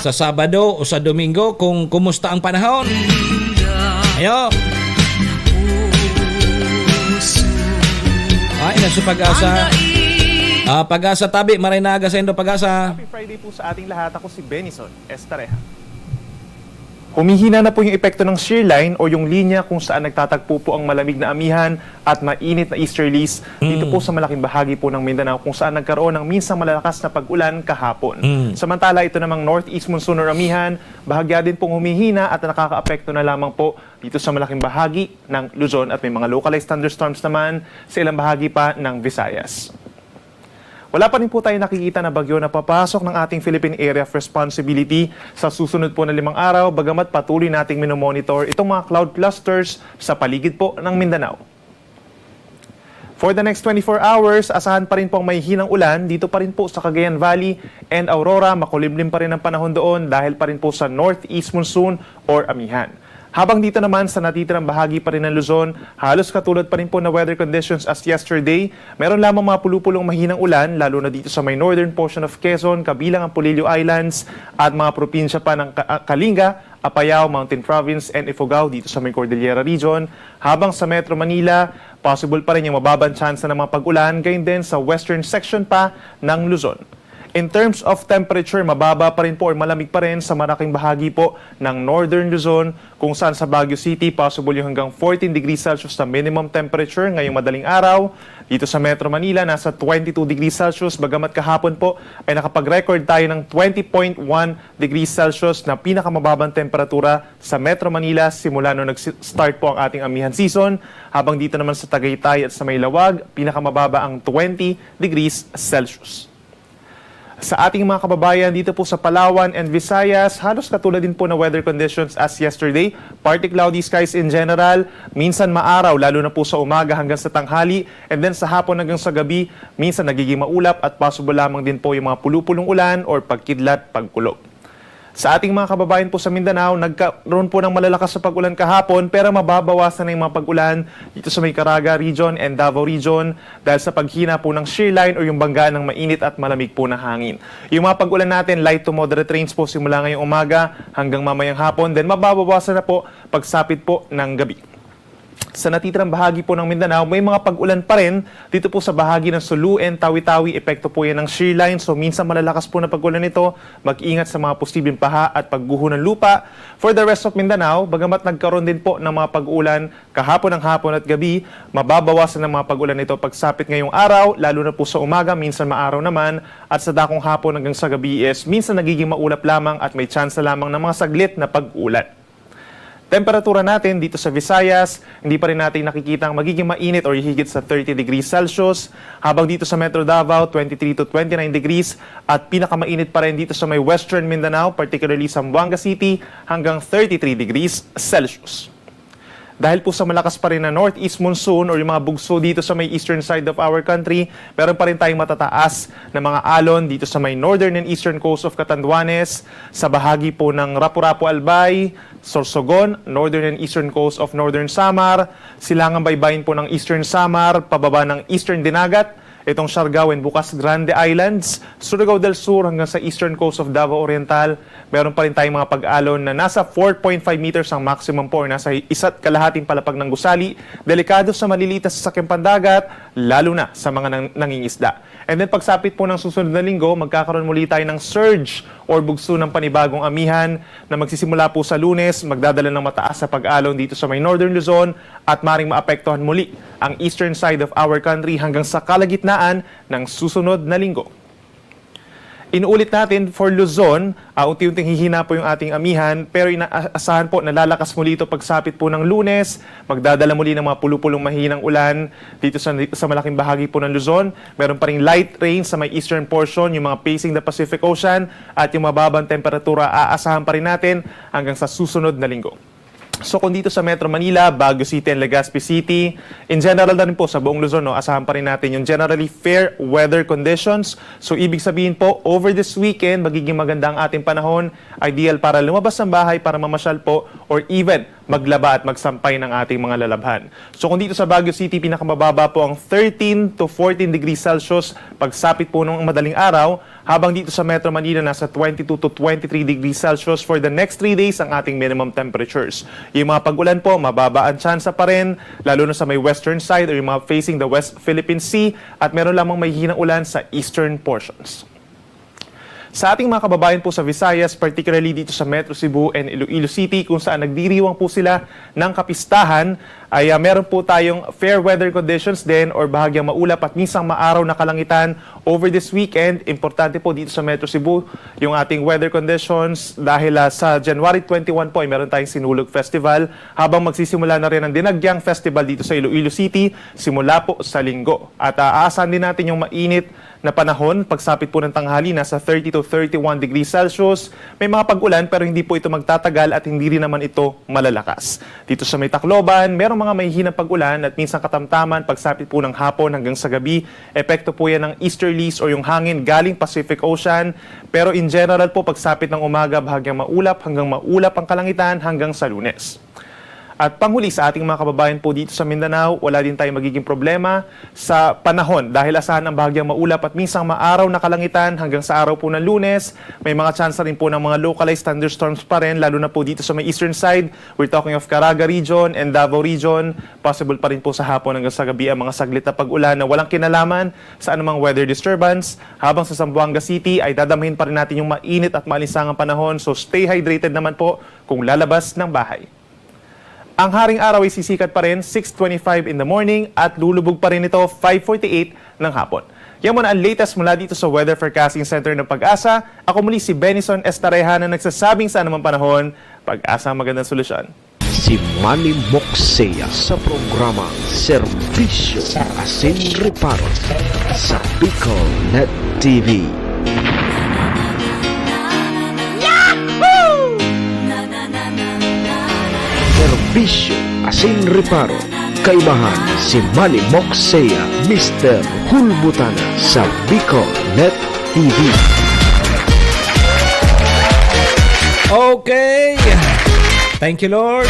sa Sabado o sa Domingo kung kumusta ang panahon. Ayo. Ay, na si Pag-asa. Ah, Pag-asa tabi, maray na aga sa indo, Pag-asa. Happy Friday po sa ating lahat. Ako si Benison Estareja. Humihina na po yung epekto ng shear line o yung linya kung saan nagtatagpo po ang malamig na amihan at mainit na easterlies dito po sa malaking bahagi po ng Mindanao, kung saan nagkaroon ng minsang malalakas na pag-ulan kahapon. Mm. Samantala, ito namang northeast monsoon or amihan, bahagya din pong humihina at nakakaapekto na lamang po dito sa malaking bahagi ng Luzon at may mga localized thunderstorms naman sa ilang bahagi pa ng Visayas. Wala pa rin po tayo nakikita na bagyo na papasok ng ating Philippine Area of Responsibility sa susunod po na limang araw, bagamat patuloy nating minomonitor itong mga cloud clusters sa paligid po ng Mindanao. For the next twenty-four hours, asahan pa rin pong may hinang ulan dito pa rin po sa Cagayan Valley and Aurora. Makulimlim pa rin ang panahon doon dahil pa rin po sa northeast monsoon or amihan. Habang dito naman sa natitirang bahagi pa rin ng Luzon, halos katulad pa rin po na weather conditions as yesterday. Meron lamang mga pulupulong mahinang ulan, lalo na dito sa may northern portion of Quezon, kabilang ang Polillo Islands at mga probinsya pa ng Ka-, Kalinga, Apayao, Mountain Province, and Ifugao dito sa may Cordillera Region. Habang sa Metro Manila, possible pa rin yung mababang tsansa ng mga pag-ulan, gayon din sa western section pa ng Luzon. In terms of temperature, mababa pa rin po or malamig pa rin sa malaking bahagi po ng Northern Luzon, kung saan sa Baguio City, possible yung hanggang fourteen degrees Celsius na minimum temperature ngayong madaling araw. Dito sa Metro Manila, nasa twenty-two degrees Celsius, bagamat kahapon po ay nakapag-record tayo ng twenty point one degrees Celsius na pinakamababang temperatura sa Metro Manila simula nung nag-start po ang ating amihan season, habang dito naman sa Tagaytay at sa may Laoag, pinakamababa ang twenty degrees Celsius. Sa ating mga kababayan dito po sa Palawan and Visayas, halos katulad din po na weather conditions as yesterday. Partly cloudy skies in general, minsan maaraw, lalo na po sa umaga hanggang sa tanghali, and then sa hapon hanggang sa gabi, minsan nagiging maulap at possible lamang din po yung mga pulupulong ulan or pagkidlat, pagkulog. Sa ating mga kababayan po sa Mindanao, nagkaroon po ng malalakas na pag-ulan kahapon, pero mababawasan na yung mga pag-ulan dito sa may Caraga Region and Davao Region dahil sa paghina po ng shear line o yung banggaan ng mainit at malamig po na hangin. Yung mga pag-ulan natin, light to moderate rains po simula ngayong umaga hanggang mamayang hapon, then mababawasan na po pagsapit po ng gabi. Sa natitirang bahagi po ng Mindanao, may mga pag-ulan pa rin dito po sa bahagi ng Sulu and Tawi-Tawi. Epekto po yan ng shear line. So, minsan malalakas po na pag-ulan ito. Mag-ingat sa mga posibleng paha at pagguho ng lupa. For the rest of Mindanao, bagamat nagkaroon din po ng mga pag-ulan kahapon ng hapon at gabi, mababawasan ang mga pag-ulan nito pagsapit ngayong araw, lalo na po sa umaga, minsan maaraw naman, at sa dakong hapon hanggang sa gabi is minsan nagiging maulap lamang at may tsansa lamang ng mga saglit na pag-ulan. Temperatura natin dito sa Visayas, hindi pa rin natin nakikita ang magiging mainit or hihigit sa thirty degrees Celsius, habang dito sa Metro Davao, twenty-three to twenty-nine degrees, at pinakamainit pa rin dito sa may Western Mindanao, particularly Zamboanga City, hanggang thirty-three degrees Celsius. Dahil po sa malakas pa rin na northeast monsoon or yung mga bugso dito sa may eastern side of our country, meron pa rin tayong matataas na mga alon dito sa may northern and eastern coast of Catanduanes, sa bahagi po ng Rapu-Rapu Albay, Sorsogon, northern and eastern coast of northern Samar, silangang baybayin po ng eastern Samar, pababa ng eastern Dinagat, itong Siargao and Bucas Grande Islands, Surigao del Sur hanggang sa eastern coast of Davao Oriental, meron pa rin tayong mga pag-alon na nasa four point five meters ang maximum po or nasa isa't kalahating palapag ng gusali, delikado sa maliliit na sasakyang pandagat, lalo na sa mga nang-, nangingisda. And then pagsapit po ng susunod na linggo, magkakaroon muli tayo ng surge or bugso ng panibagong amihan na magsisimula po sa Lunes, magdadala ng mataas na pag-alon dito sa may Northern Luzon at maring maapektuhan muli ang eastern side of our country hanggang sa kalagitnaan ng susunod na linggo. Inuulit natin, for Luzon, ah, unti-unting hihina po yung ating amihan, pero inaasahan po na lalakas muli ito pagsapit po ng Lunes. Magdadala muli ng mga pulupulong mahinang ulan dito sa, sa malaking bahagi po ng Luzon. Meron pa ring light rain sa may eastern portion, yung mga facing the Pacific Ocean, at yung mababang temperatura aasahan pa rin natin hanggang sa susunod na linggo. So kung dito sa Metro Manila, Baguio City and Legazpi City, in general na rin po sa buong Luzon, no, asahan pa rin natin yung generally fair weather conditions. So ibig sabihin po, over this weekend, magiging maganda ang ating panahon, ideal para lumabas ng bahay, para mamasyal po, or even maglaba at magsampay ng ating mga lalabhan. So kung dito sa Baguio City, pinakamababa po ang thirteen to fourteen degrees Celsius pagsapit po ng madaling araw, habang dito sa Metro Manila, nasa twenty-two to twenty-three degrees Celsius for the next three days ang ating minimum temperatures. Yung mga pag-ulan po, mababa ang tsansa pa rin, lalo na sa may western side or yung mga facing the West Philippine Sea, at meron lamang may hinang ulan sa eastern portions. Sa ating mga kababayan po sa Visayas, particularly dito sa Metro Cebu and Iloilo City, kung saan nagdiriwang po sila ng kapistahan, ay, ah, meron po tayong fair weather conditions din or bahagyang maulap at minsang maaraw na kalangitan over this weekend. Importante po dito sa Metro Cebu yung ating weather conditions dahil, ah, sa January twenty-one po ay meron tayong Sinulog Festival, habang magsisimula na rin ang Dinagyang Festival dito sa Iloilo City simula po sa Linggo. At, ah, aasahan din natin yung mainit na panahon, pagsapit po ng tanghali, nasa thirty to thirty-one degrees Celsius. May mga pag-ulan pero hindi po ito magtatagal at hindi rin naman ito malalakas. Dito sa may Tacloban, merong mga mahihinang pag-ulan at minsan katamtaman pagsapit po ng hapon hanggang sa gabi. Epekto po yan ng easterlies o yung hangin galing Pacific Ocean. Pero in general po, pagsapit ng umaga, bahagyang maulap hanggang maulap ang kalangitan hanggang sa Lunes. At panghuli, sa ating mga kababayan po dito sa Mindanao, wala din tayong magiging problema sa panahon dahil asahan ang bahagyang maulap at minsang maaraw na kalangitan hanggang sa araw po ng Lunes. May mga tsansa rin po ng mga localized thunderstorms pa rin, lalo na po dito sa may eastern side. We're talking of Caraga region and Davao region. Possible pa rin po sa hapon hanggang sa gabi ang mga saglit na pag-ulan na walang kinalaman sa anumang weather disturbance. Habang sa Zamboanga City ay dadamhin pa rin natin yung mainit at maalinsangang panahon. So stay hydrated naman po kung lalabas ng bahay. Ang Haring Araw ay sisikat pa rin six twenty-five in the morning at lulubog pa rin ito five forty-eight ng hapon. Yan muna ang latest mula dito sa Weather Forecasting Center ng Pag-asa. Ako muli si Benison Estareha na nagsasabing sa anumang panahon, Pag-asa ang magandang solusyon. Si Manny Moxea sa programang Serbisyo Asin Reparo sa Bicol Net T V. Serbisyo Asin Reparo, kaibahan si Manny Moxea, Mister Hulbutana sa Bicol Net T V. Okay. Thank you, Lord.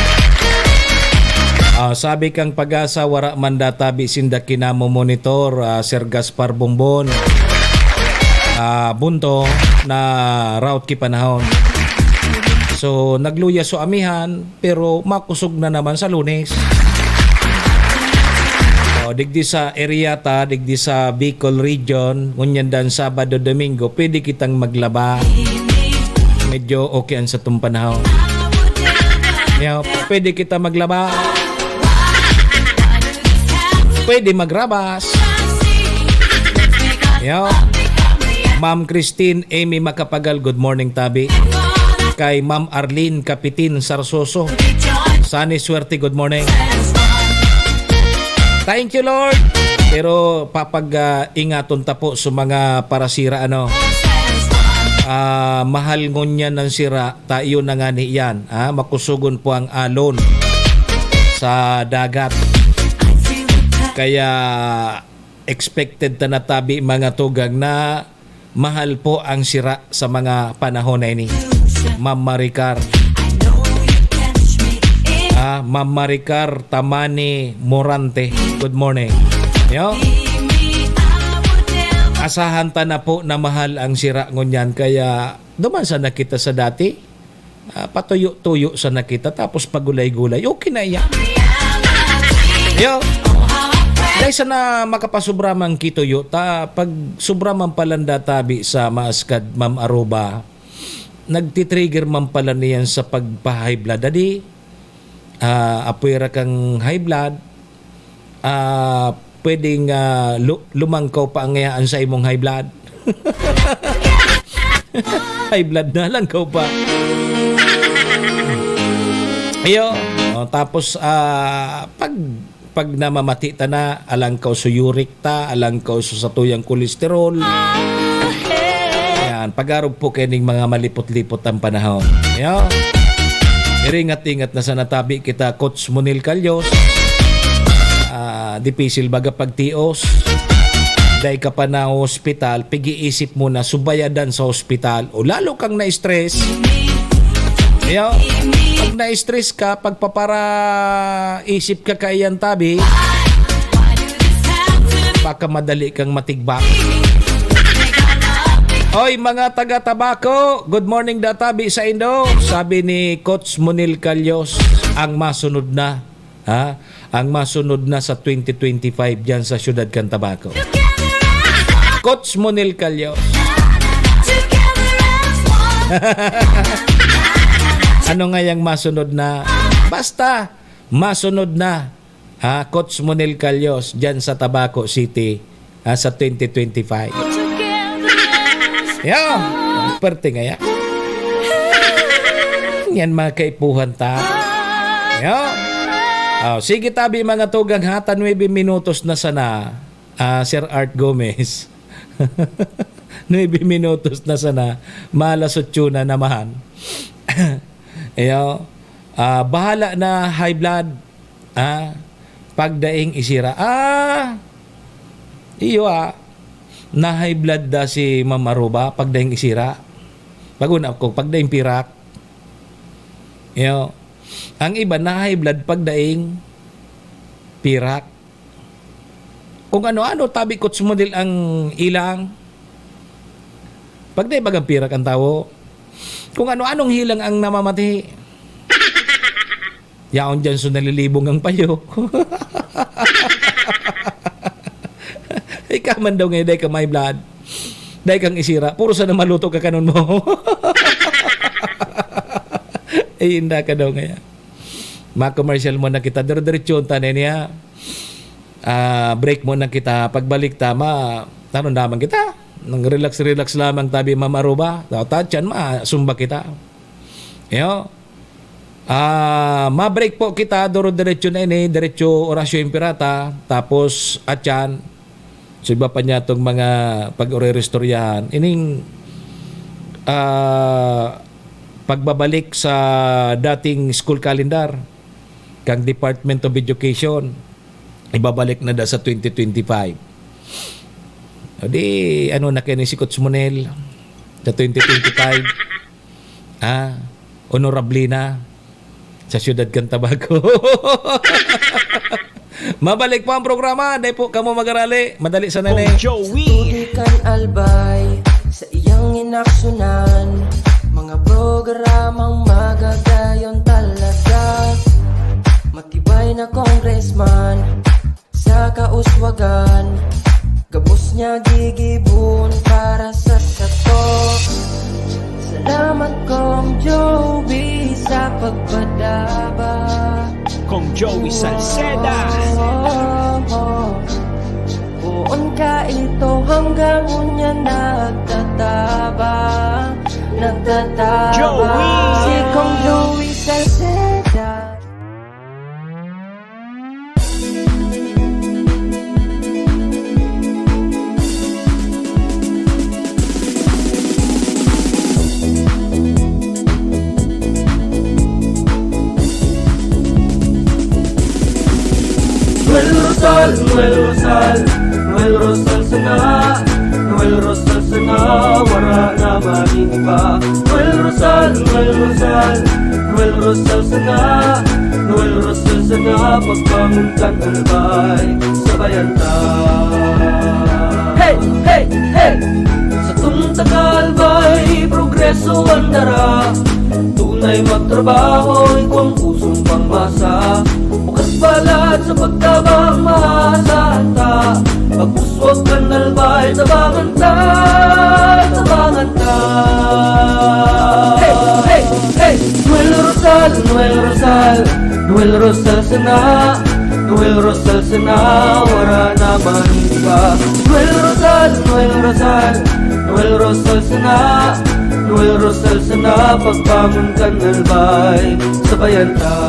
Ah, sabi kang Pag-asa, wara man databi sinda kinamo monitor, ah, Sir Gaspar Bongbon. Ah, bunto na route ki panahon. So, nagluya so amihan, pero makusog na naman sa Lunes. O, digdi sa area ta, digdi sa Bicol region, ngunyan dan Sabado, Domingo, pwede kitang maglaba. Medyo okay ang satong panahon. Yeah, pwede kita maglaba. Pwede magrabas. Yo. Ma'am Christine Amy Macapagal, good morning, tabi. Kay Ma'am Arlene Capitin Sarsoso. Sunny Suerte, good morning. Thank you, Lord. Pero papag, ah, ingaton ta po sa mga parasira, ano. Ah, mahal ngunyan ang sira, ta iyo na ngani yan, ha? Makusugon po ang alon sa dagat. Kaya expected ta na tabi, mga tugang, na mahal po ang sira sa mga panahon na ini. Ma'am Maricar. Ah, Ma'am Maricar Tamani Morante. Good morning. Yo. Asahan ta na po na mahal ang sira ngunyan, kaya duman sana kita sa dati. Ah, patuyo-tuyo sana kita, tapos pagulay-gulay. Okay na iyan. Yo. Dahil sana makapasubra man kituyo ta, pag sobra man palan databi sa maaskad, Ma'am Aruba, nagtitrigger man pala niyan sa pagpa-high blood. Adi, ah, apwera kang high blood, ah, pwedeng, ah, lu-, lumangkaw pa ang ngayaan sa imong high blood. High blood na, langkaw pa. Iyo. O, tapos, ah, pag, pag namamati ta na, alangkaw sa uric ta, alangkaw sa satuyang kolesterol. Yan, pag-arog po kaining mga malipot-lipot ang panahon. Iyo. Pero ingat-ingat na sana tabi kita, Coach Monel Calyos. Ah, dipisil baga pagtios. Dai ka pa na hospital, pig-iisip mo na subayadan sa hospital. O lalo kang na-stress. Yo, pag na-stress ka, pagpapara-isip ka kaiyan tabi, baka madali kang matigbak. Oy, mga taga Tabaco, good morning da tabi sa indo, sabi ni Coach Monel Calyos. Ang masunod na, ha? Ang masunod na sa twenty twenty-five diyan sa siyudad kan Tabaco. Coach Monel Calyos. Ano nga yang masunod na? Basta, masunod na. Ha, Coach Monel Calyos, dyan sa Tabaco City, ha, sa twenty twenty-five. Yo, perte nga yan. Yan, mga kaipuhan ta. Yo. Oh, sige tabi, mga tugang, ha, ta nuebe minutos na sana, ah, Sir Art Gomez. Nuebe minutos na sana, maalas otso na naman. Iyo, ah, bahala na high blood, ah, pagdaing isira. Ah, iyo, ah, na high blood da si Ma'am Aruba pagdaing isira. Pag-una ko, pagdaing pirak. Iyo, ang iba na high blood pagdaing pirak. Kung ano-ano, tabi, Coach Monel, ang ilang. Pag dai bagang pirak ang tawo, kung ano-anong hilang ang namamati. Yaon dyan, so nalilibong ang payo. Ikaw man daw ngayon, dai ka may blood. Dai kang isira. Puro sana maluto ka kanon mo. Ay, inda ka daw ngayon. Ma-commercial mo na kita. Dire-diretso ta na niya. Ah, break muna kita. Pagbalik ta, ma-, ano naman kita? Nang relax-relax lamang tabi, Ma'am Aruba. Daw, tatyan, ma-, sumba kita. Yo. Ah, ma-break po kita, duro diretso na ini, diretso Horacio Imperata, tapos Atyan. So, iba pa niya tong mga pag-ureristoryahan. Ining, ah, pagbabalik sa dating school calendar, kang Department of Education. Ibabalik na da sa twenty twenty-five. O di, ano na kayo ni si Coach Monel sa twenty twenty-five? Ah, honorable na sa siyudad kan Tabaco. Mabalik po ang programa. Dai po kamo magarali. Madali sa nene. Kong Joey. Sa tubig kan Albay, sa iyang inaksunan, mga programang magagayon talaga. Matibay na congressman sa kauswagan, gabos niya gigibon para sa sato. Salamat, Kong Joey, sa pagpadaba. Kong Joey Salceda. Poon ka ito hanggang unya nagtatabang, nagtatabang. Joey! Si Kong Joey Salceda. Noel Rosal, Noel Rosal, Noel Rosal sana, Noel Rosal sana, wara na maning iba. Noel Rosal, Noel Rosal, Noel Rosal sana, Noel Rosal sana, pagbangon kan Albay, sabayan ta. Hey, hey, hey! Sa tong taga Albay, progreso ang dara. Tunay magtrabaho, ikaw ang pusong pangmasa. Bukas balat sa pagtabang, maasahan ta. Pag-uswag kan Albay, tabangan ta, tabangan ta. Hey, hey, hey! Noel Rosal, Noel Rosal, Noel Rosal sana, Noel Rosal sana, wara na maning iba. Noel Rosal, Noel Rosal, Noel Rosal sana, Noel Rosal sana, pagbangon kan Albay, sabayan ta.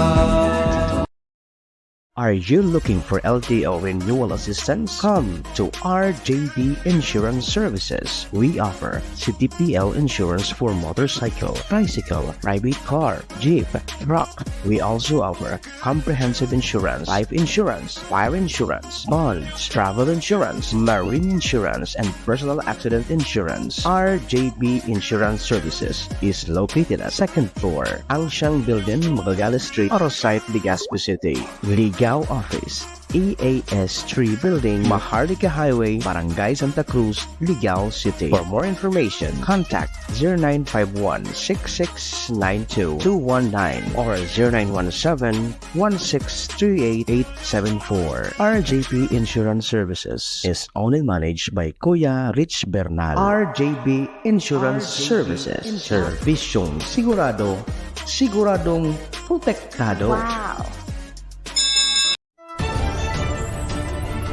Are you looking for L T O renewal assistance? Come to R J B Insurance Services. We offer C T P L insurance for motorcycle, tricycle, private car, jeep, truck. We also offer comprehensive insurance, life insurance, fire insurance, bonds, travel insurance, marine insurance, and personal accident insurance. R J B Insurance Services is located at second floor, Angsiang Building, Magallanes Street, Arosite, Legazpi City. Ligao Office, E A S three Building, Maharlika Highway, Barangay Santa Cruz, Ligao City. For more information, contact zero nine five one, six six nine two, two one nine or zero nine one seven, one six three eight, eight seven four. R J P Insurance Services is owned and managed by Kuya Rich Bernal. R J B Insurance Services. Serbisyong sigurado, siguradong protektado. Wow!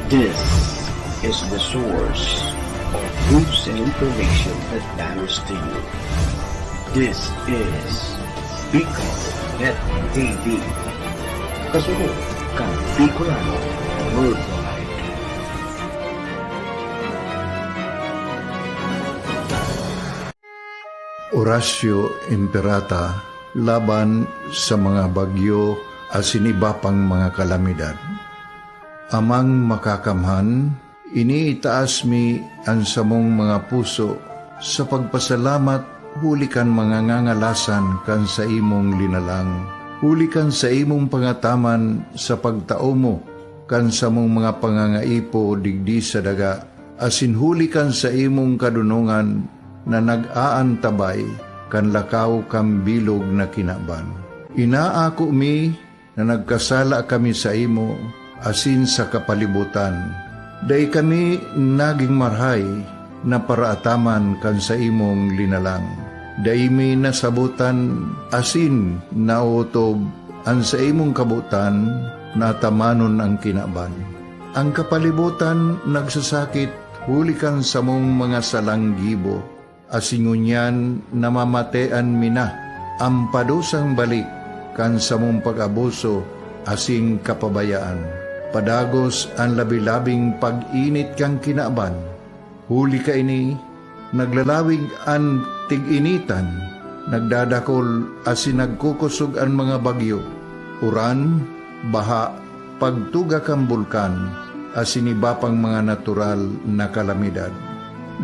This is the source of news and information that matters to you. This is Bicol Net T V. Kasunod kan Bicolano Worldwide. Oratio Imperata laban sa mga bagyo asin iba pang mga kalamidad. Amang Makakamhan, iniitaas mi an samong mga puso sa pagpasalamat huli kan mga ngangalasan kan saimong linalang, huli kan saimong pangataman sa pagtao mo kan samong mga pangangaipo digdi sa daga, asin huli kan saimong kadonongan na nag-aantabay kan lakaw kan bilog na kinaban. Inaako mi na nagkasala kami saimo asin sa kapalibotan. Dai kami nagin marahay na paraataman kan saimong linalang. Dai mi nasabotan asin naotob an saimong kabotan na atamanon an kinaban. An kapalibotan nagsasakit huli kan samong mga salang gibo, asin ngunyan namamatean mi na an padusang balik kan samong pag-abuso asin kapabayaan. Padagos an labi-labing pag-init kan kinaban. Huli kaini, naglalawig an tig-initan, nagdadakol asin nagkukosog an mga bagyo, uran, baha, pagtuga kan bulkan, asin iba pang mga natural na kalamidad.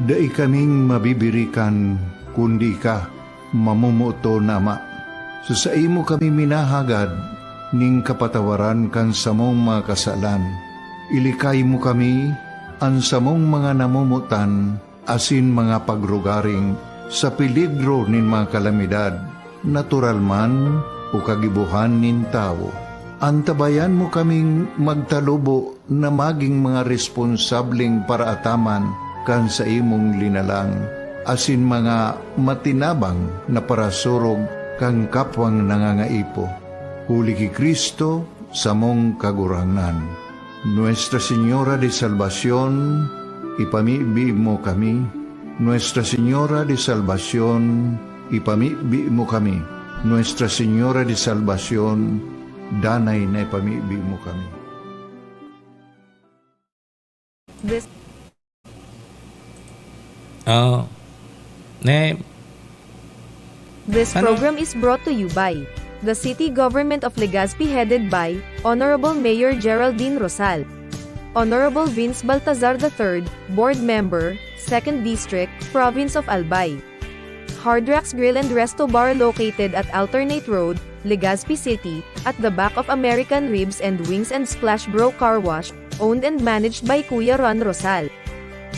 Dai kaming mabibirikan, kundi ika, mamomoton na Ama. Sa saimo kami minahagad nin kapatawaran kan samong mga kasalan. Ilikay mo kami, an samong mga namomotan, asin mga pagrugaring sa peligro nin mga kalamidad, natural man o kagibohan nin tawo. Antabayan mo kaming magtalubo na magin mga responsableng paraataman kan saimong linalang, asin mga matinabang na parasurog kan kapwang nangangaipo. Huli ki Cristo, samong Kagurangnan. Nuestra Señora de Salvacion, ipamibi mo kami. Nuestra Señora de Salvacion, ipamibi mo kami. Nuestra Señora de Salvacion, danay na ipamibi mo kami. This Oh. Ne. This Ano? program is brought to you by the City Government of Legazpi, headed by Honorable Mayor Geraldine Rosal. Honorable Vince Baltazar the third, Board Member, Second District, Province of Albay. Hard Rocks Grill and Resto Bar, located at Alternate Road, Legazpi City, at the back of American Ribs and Wings and Splash Bro Car Wash, owned and managed by Kuya Ron Rosal.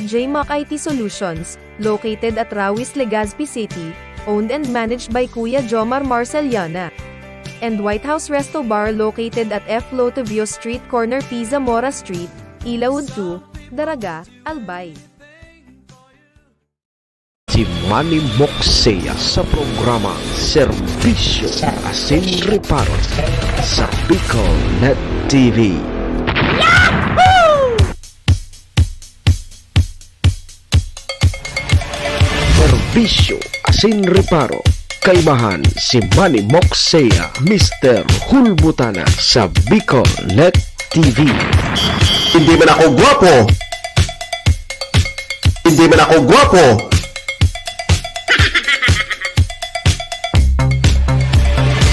J Mac I T Solutions, located at Rawis, Legazpi City, owned and managed by Kuya Jomar Marceliana. And White House Resto Bar, located at F Lotovio Street, corner P Zamora Street, Ilaud two, Daraga, Albay. Si Manny Moxea sa programang Serbisyo Asin Reparo sa Bicol Net T V. Serbisyo Asin Reparo, kaibahan si Manny Moxea, Mister Hulbutana sa Bicol Net T V. Hindi man ako gwapo. Hindi man ako gwapo.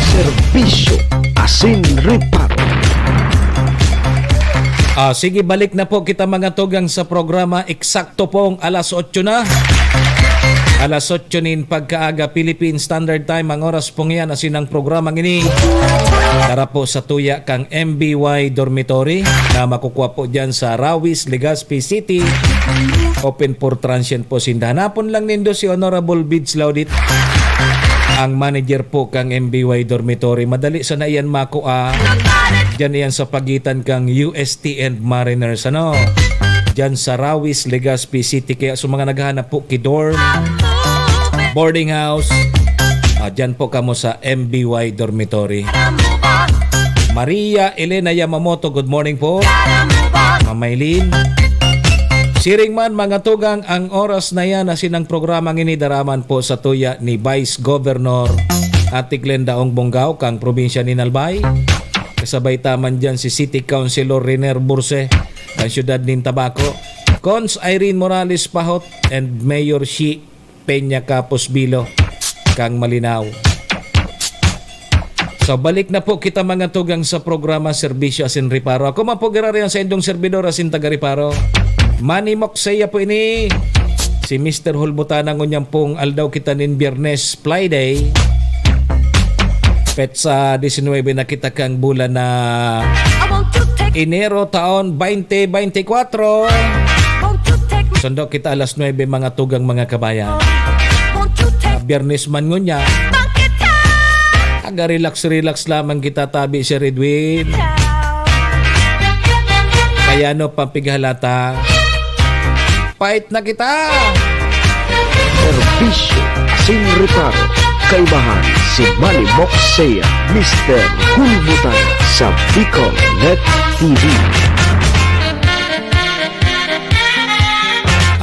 Serbisyo asin reparo. Ah, sige, balik na po kita, mga tugang, sa programa. Eksakto pong alas otso na. Alas otso nin pagkaaga, Philippine Standard Time, ang oras pong iyan, asin ang programang ini dara po sa tuya kang M B Y Dormitory na makukuha po dyan sa Rawis, Legazpi City. Open for transient po sinda. Hanapon lang nindo si Honorable Bids Laudit, ang manager po kang M B Y Dormitory. Madali sana iyan makua. Diyan iyan sa pagitan kang U S T and Mariners, ano? Diyan sa Rawis, Legazpi City. Kaya sa mga naghahanap po ki dorm, boarding house, ah, diyan po kamo sa M B Y Dormitory. Maria Elena Yamamoto, good morning po. Ma'am Maylin. Siring man, mga tugang, ang oras na yan, asin ang programang ini dara man po sa tuya ni Vice Governor Ate Glenda Ong Bonggao, kang probinsya nin Albay. Kasabay ta man dyan si City Councilor Riner Burse, kan siyudad nin Tabaco. Cons Irene Morales Pahot and Mayor Shi Peña Capos Bilo, kang Malinao. So, balik na po kita, mga tugang, sa programa Serbisyo asin Reparo. Ako man po giraray ang saindong serbidor asin taga-reparo, Manny Moksea po ini. Si Mister Hulbutana, ngunyan pong aldaw kita nin Biyernes, Friday. Petsa diecinuebe na kita kang bulan na Enero, taon twenty twenty-four. Sundo kita alas nuebe, mga tugang, mga kabayan. Ah, Biyernes man ngunyan. Taga-relax-relax lamang kita, tabi, Sir Edwin. Kaya ano pang pighalata? Fight na kita! Serbisyo asin reparo. Kaibahan si Manny Moksea, Mister Hulbutan sa Bicol Net T V.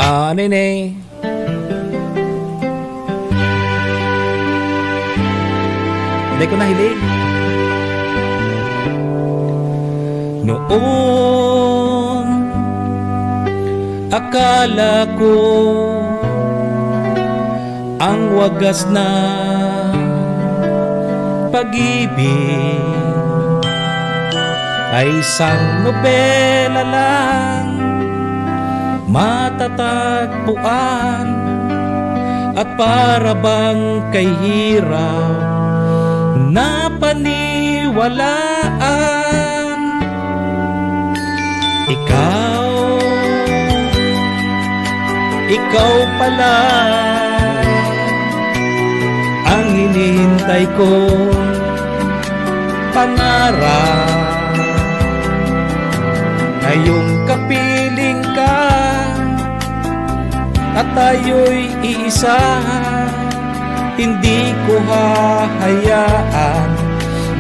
Ah, ano yun eh? Dai ko nahiling. Noon, akala ko ang wagas na pag-ibig ay isang nobela lang, matatagpuan at para bang kahirap na paniwalaan. Ikaw, ikaw pala ang hinihintay kong pangarap. Ngayong kapiling ka at tayo'y iisa, hindi ko hahayaan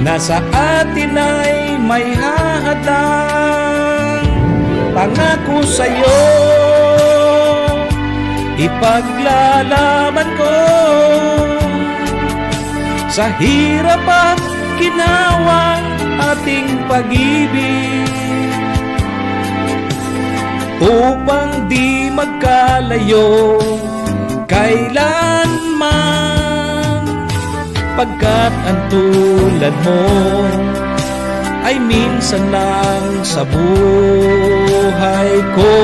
na sa atin ay may hahadlang. Pangako sa'yo, ipaglalaban ko sa hirap at ginhawang ating pag-ibig, upang di magkalayo kailanman, pagkat ang tulad mo ay minsan lang sa buhay ko.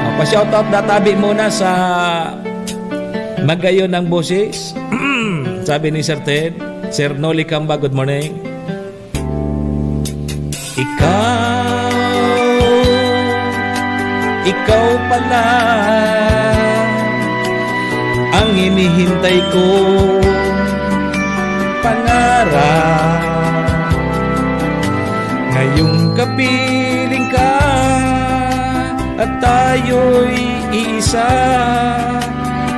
Ah, pa-shoutout na tabi muna sa magayon ang boses. Sabi ni Sir Ted, Sir Noli Camba, good morning. Ikaw, ikaw pala ang hinihintay kong pangarap. Ngayong kapiling ka at tayo'y iisa,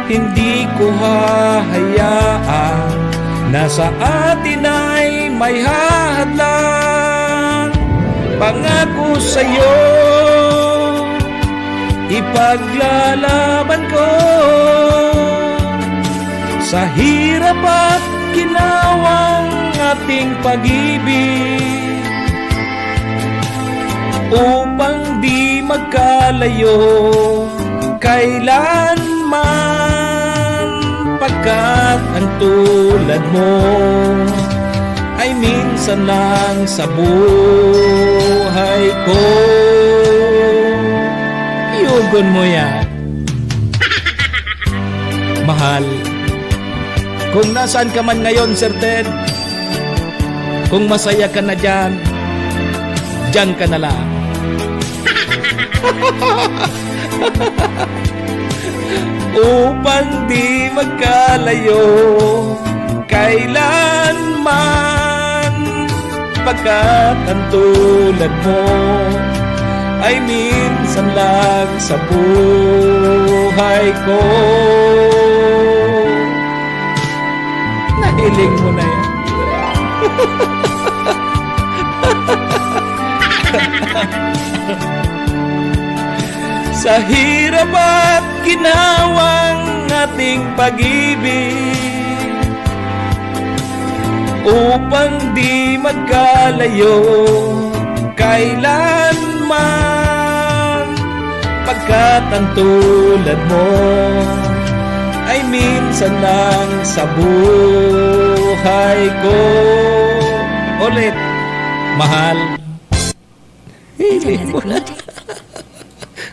hindi ko hahayaan na sa atin ay may hahadlang. Pangako sa'yo, ipaglalaban ko sa hirap at ginhawang ating pag-ibig, Upang di magkalayo kailanman, pagkat ang tulad mo ay minsan lang sa buhay ko. Yugon mo yan. Mahal, kung nasaan ka man ngayon, Sir Ted, kung masaya ka na diyan, diyan ka na lang. Upang di magkalayo kailanman, pagkat ang tulad mo ay minsan lang sa buhay ko. Nahiling mo na yan. Sa hirap at ginhawang ating pag-ibig, upang di magkalayo kailanman, pagkat ang tulad mo ay minsan lang sa buhay ko. Ulit, mahal. Hindi mo na.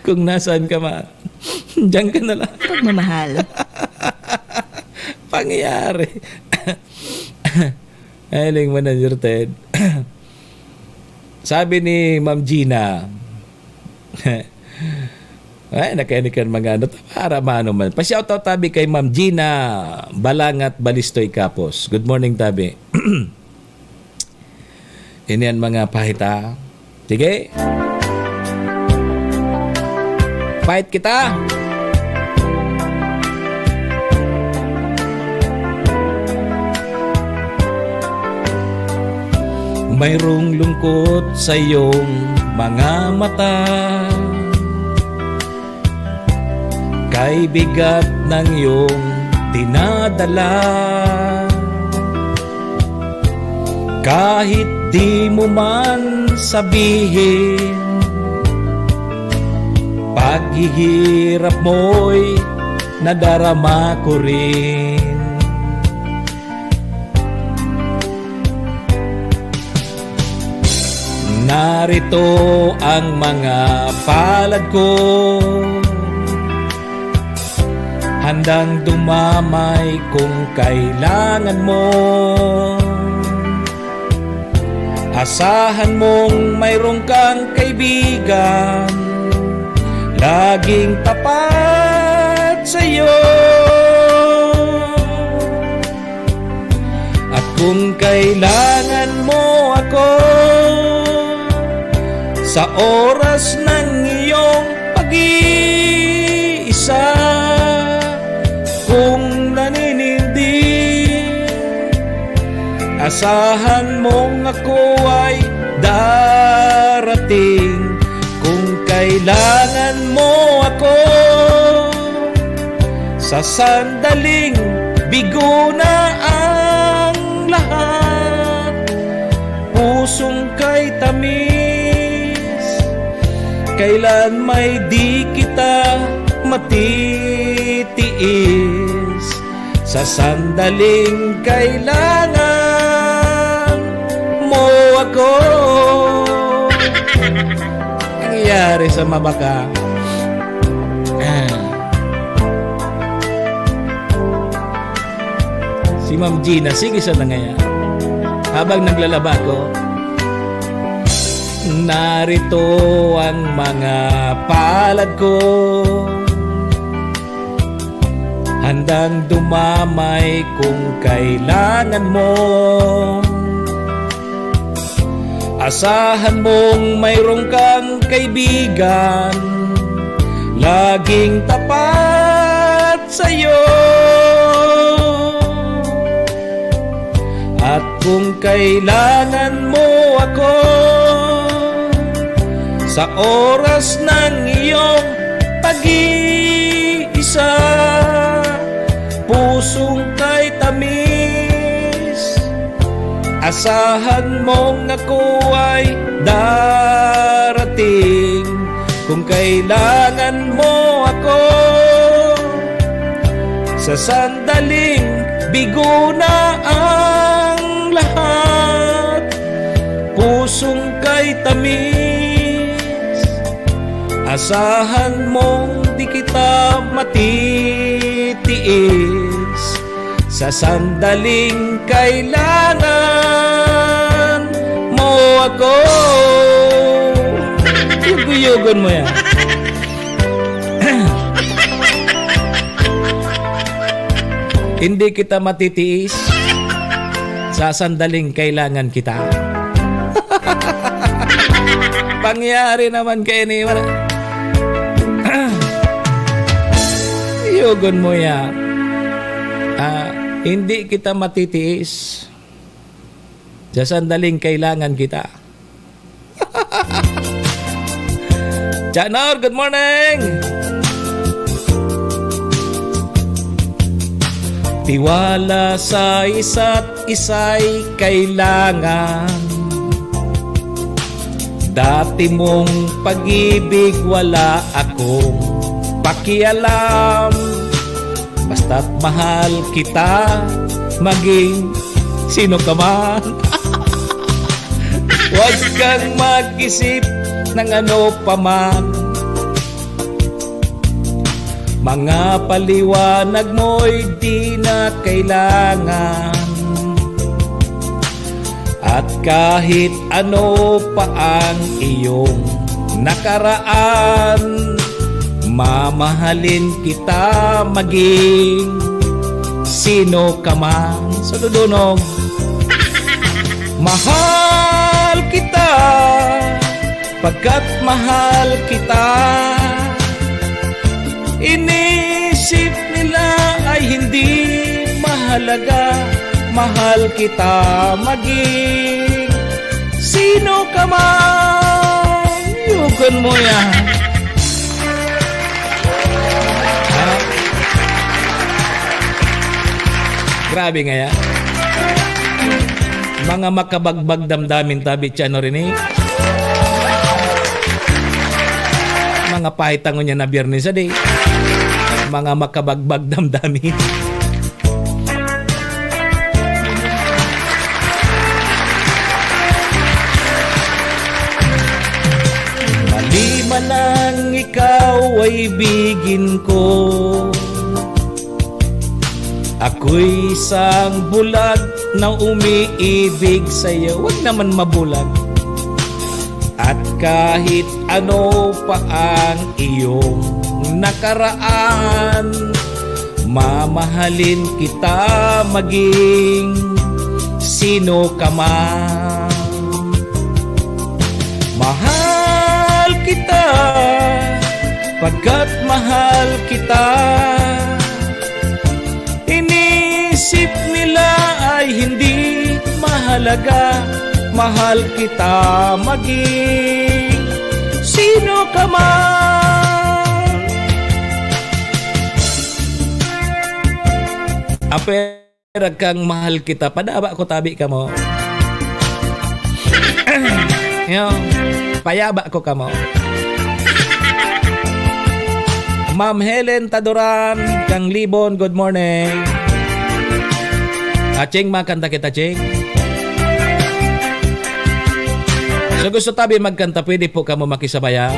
Kung nasaan ka man, diyan ka na lang. Pagmamahal. Pangyayari. Ay, ling manager, Ted. Sabi ni Ma'am Gina, ay, nakainig kan mga ano, para maano man. Pa-shoutout tabi kay Ma'am Gina Balangat Balistoy Kapos. Good morning, tabi. Ini an mga pahita. Sige. Fight kita. Mayroong lungkot sa iyong mga mata. Kay bigat ng iyong dinadala. Kahit di mo man sabihin, paghihirap mo'y nadarama ko rin. Narito ang mga palad ko, handang dumamay kung kailangan mo. Asahan mong mayroon kang kaibigan, laging tapat sa'yo. At kung kailangan mo ako sa oras ng iyong pag-iisa, kung naninindi, asahan mong ako ay darating. Kung kailangan mo ako, sa sandaling bigo na ang lahat, pusong kay tamis, kailan may di kita matitiis. Sa sandaling kailangan mo ako. Nangyayari sa mabaka. Ah. Si Ma'am Gina, sige sa na ngayon. Habang naglalaba ko, narito ang mga palad ko. Handang dumamay kung kailangan mo. Asahan mong mayroon kang kaibigan, laging tapat sa'yo. At kung kailangan mo ako sa oras ng iyong pag-iisa, pusong kay tamis, asahan mong ako ay darating. Kung kailangan mo ako, sa sandaling bigo na ang lahat. Pusong kay tamis, asahan mong di kita matitiis. Sa sandaling kailangan mo ako. Yuguyugon mo yan. Hindi kita matitiis sa sandaling kailangan kita. Pangyari naman kayo ni Mara. Yugon mo ya. Ah, hindi kita matitiis sa sandaling kailangan kita. Janor, good morning! Tiwala sa isa't isa'y kailangan. Dati mong pag-ibig, wala akong pakialam. Basta't mahal kita, maging sino ka man. Huwag kang mag-isip ng ano pa man. Mga paliwanag mo'y di na kailangan. At kahit ano pa ang iyong nakaraan, mamahalin kita maging sino ka man. Sa dudunog, mahal kita, pagkat mahal kita. Inisip nila ay hindi mahalaga, mahal kita maging sino ka man. Yugon mo yan. Ha? Grabe nga yan. Mga makabagbag damdamin tabi, tiyan o rini. Mga pahitangon niya na Biyernes a day. Mga makabagbag damdamin. Mali man ang ikaw ay ibigin ko. Ako'y isang bulag na umiibig sa'yo. Wag naman mabulag. At kahit ano pa ang iyong nakaraan, mamahalin kita maging sino ka man. Mahal kita, pagkat mahal kita. Inisip nila ay hindi mahalaga, mahal kita maging sino ka man. Apera kang mahal kita, padaba ko tabi kamo. Yo, payaba ko kamo. Ma'am Helen Taduran, kang Libon, good morning. Aching, makanta kita, Ching. So, gusto tabi magkanta, pwede po kamo makisabay, ha?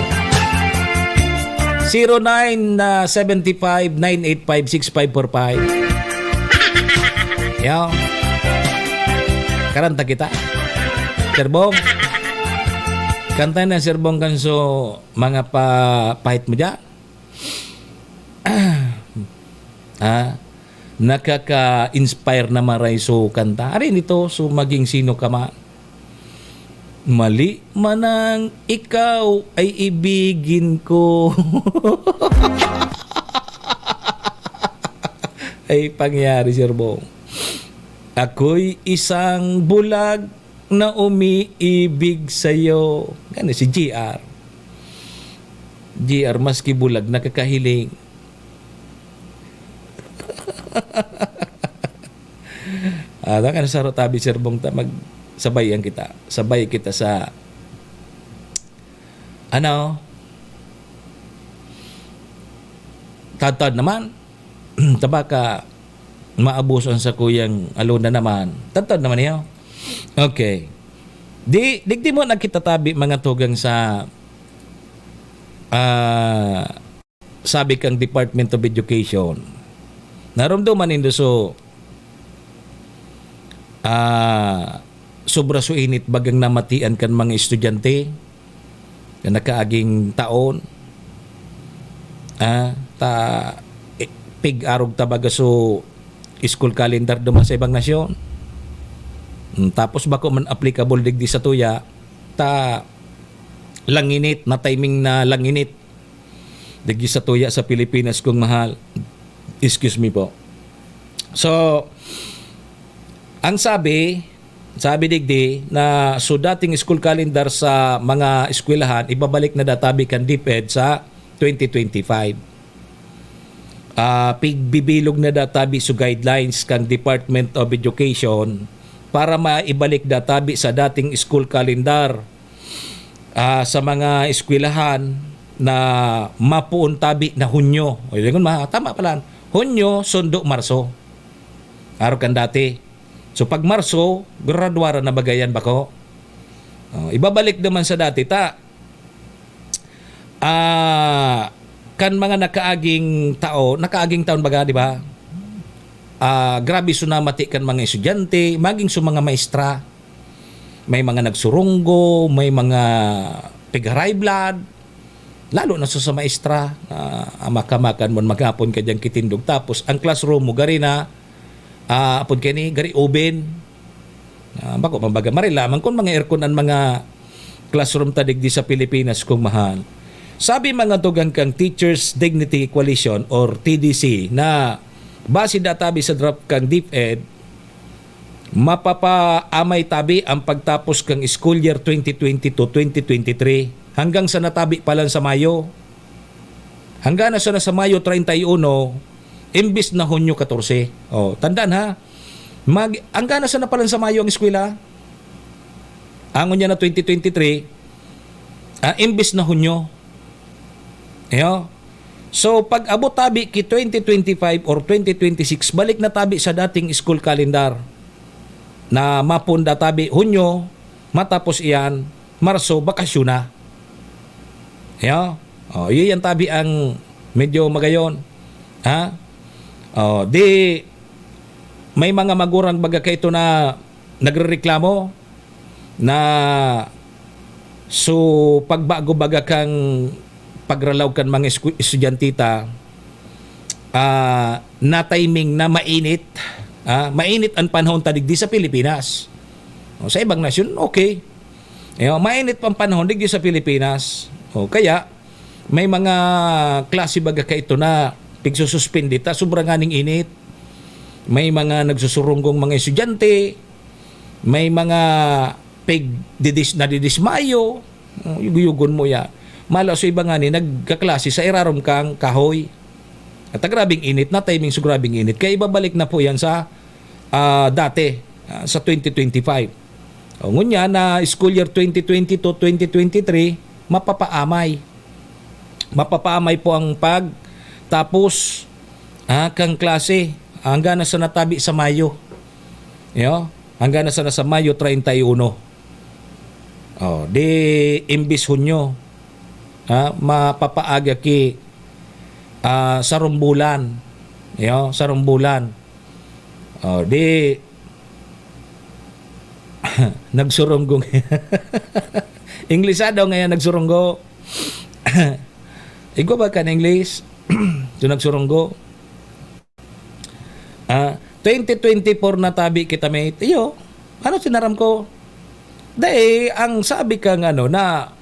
Zero nine seven five nine eight five six five four five. Yo. Karanta kita. Sir Bong. Kanta na, Sir Bong, kanso mga pa-, pahit mo dyan. Ha? Nakaka-inspire na maray so kanta. Ari nito, so maging sino ka man. Mali man ang ikaw ay ibigin ko. Ay, pangyari, Sir Bong. Ako'y isang bulag na umiibig sa'yo. Gani si G R. G R, maski bulag, nakakahiling. Ah, taka na saro tabi, Sir Bong, ta magsabay yan kita. Sabay kita sa, ano? Tadtad naman. Tabaka maabuso an sakuyang alona naman. Tadtad naman iyo. Okay. Di, digdi mo nakitatabi mga tugang sa, ah, sabi kang Department of Education. Naromdoman nindo so, ah, sobra so init bagang namatian kan mga estudyante na nakaaging taon. Ah, ta, eh, pig-arog ta baga so school calendar duman sa ibang nasyon. Hmm, tapos bako man applicable digdi sa tuya, ta langinit, na timing na langinit. Digdi sa tuya sa Pilipinas, kong mahal. Excuse me po. So, ang sabi, sabi digdi na so dating school calendar sa mga eskwelahan, ibabalik na databi kan DepEd sa twenty twenty-five. Ah, pigbibilog na databi so guidelines kan Department of Education para maibalik databi sa dating school calendar, ah, sa mga eskwelahan na mapoon tabi na Hunyo. O, yun, ma-, tama pala. Hunyo, sundo, Marso. Arog kan dati. So, pag Marso, graduara na bagayan bako. Oh, ibabalik naman sa dati, ta, ah, kan mga nakaaging tao, nakaaging taon baga, di ba? Ah, grabe so namati kan mga estudyante, maging so mga maestra. May mga nagsurunggo, may mga piga-high blood, lalo na so sa maestra, ah, amak-amakan mo maghapon ka diyang kitindog. Tapos, ang classroom mo, gari na, ah, apod kani, gari oven. Ah, bako, mambaga, marilaman kung mga aircon ang mga classroom ta digdi sa Pilipinas, kong mahal. Sabi mga tugang kang Teachers Dignity Coalition or T D C na base databi sa draft kang DepEd, mapapaamay tabi ang pagtapos kang school year twenty twenty-two, twenty twenty-three. Hanggang sa natabi pa lang sa Mayo. Hanggang na sa, na sa Mayo treinta y uno, imbis na Hunyo katorse. Oh, tandaan ha, mag, hanggang na sa na pa lang sa Mayo ang eskwela. Angon niya na twenty twenty-three, ah, imbis na Hunyo. Iyo. So, pag abot tabi ki twenty twenty-five or twenty twenty-six, balik na tabi sa dating school calendar na mapunda tabi Hunyo, matapos iyan, Marso, bakasyon na. Iyo. Oh, iyo yan tabi ang medyo magayon. Ha? Oh, di may mga magurang baga kaito na nagrereklamo na so pagbago baga kang pagralaw kan mga esku-, estudyante ta, ah, na timing na mainit, ah, mainit ang panahon ta digdi sa Pilipinas. O, sa ibang nasyon, okay. Iyo, mainit pa ang panahon digdi sa Pilipinas. O, kaya, may mga klase baga kaito na pigsususpindi ta, sobra nganing init. May mga nagsusurunggong mga estudyante, may mga pig-, didis-, nadidismayo. O, yugo-yugon mo yan. Mala so iba ngani, nagkaklase sa irarom kang kahoy. At ang grabing init, na timing so grabing init. Kaya ibabalik na po yan sa, ah, dati, ah, sa twenty twenty-five. O, ngunyan na school year twenty twenty-two, twenty twenty-three, mapapaamay. Mapapaamay po ang pagtapos, ah, kang klase. Hanggang na sa natabi sa Mayo. Yo? Hanggang na sa, na sa Mayo treinta y uno. O, di imbis Hunyo, ha, mapapaaga ki, ah, sarong bulan. Yo, sarong bulan. O, di, nagsurunggong. Inglisado ngayon, nagsurunggo. Igwa ba kan English? So, nagsurunggo. Ah, twenty twenty-four na tabi kita, mate. Iyo, ano sinaram ko? Dai, ang sabi kang ano, na,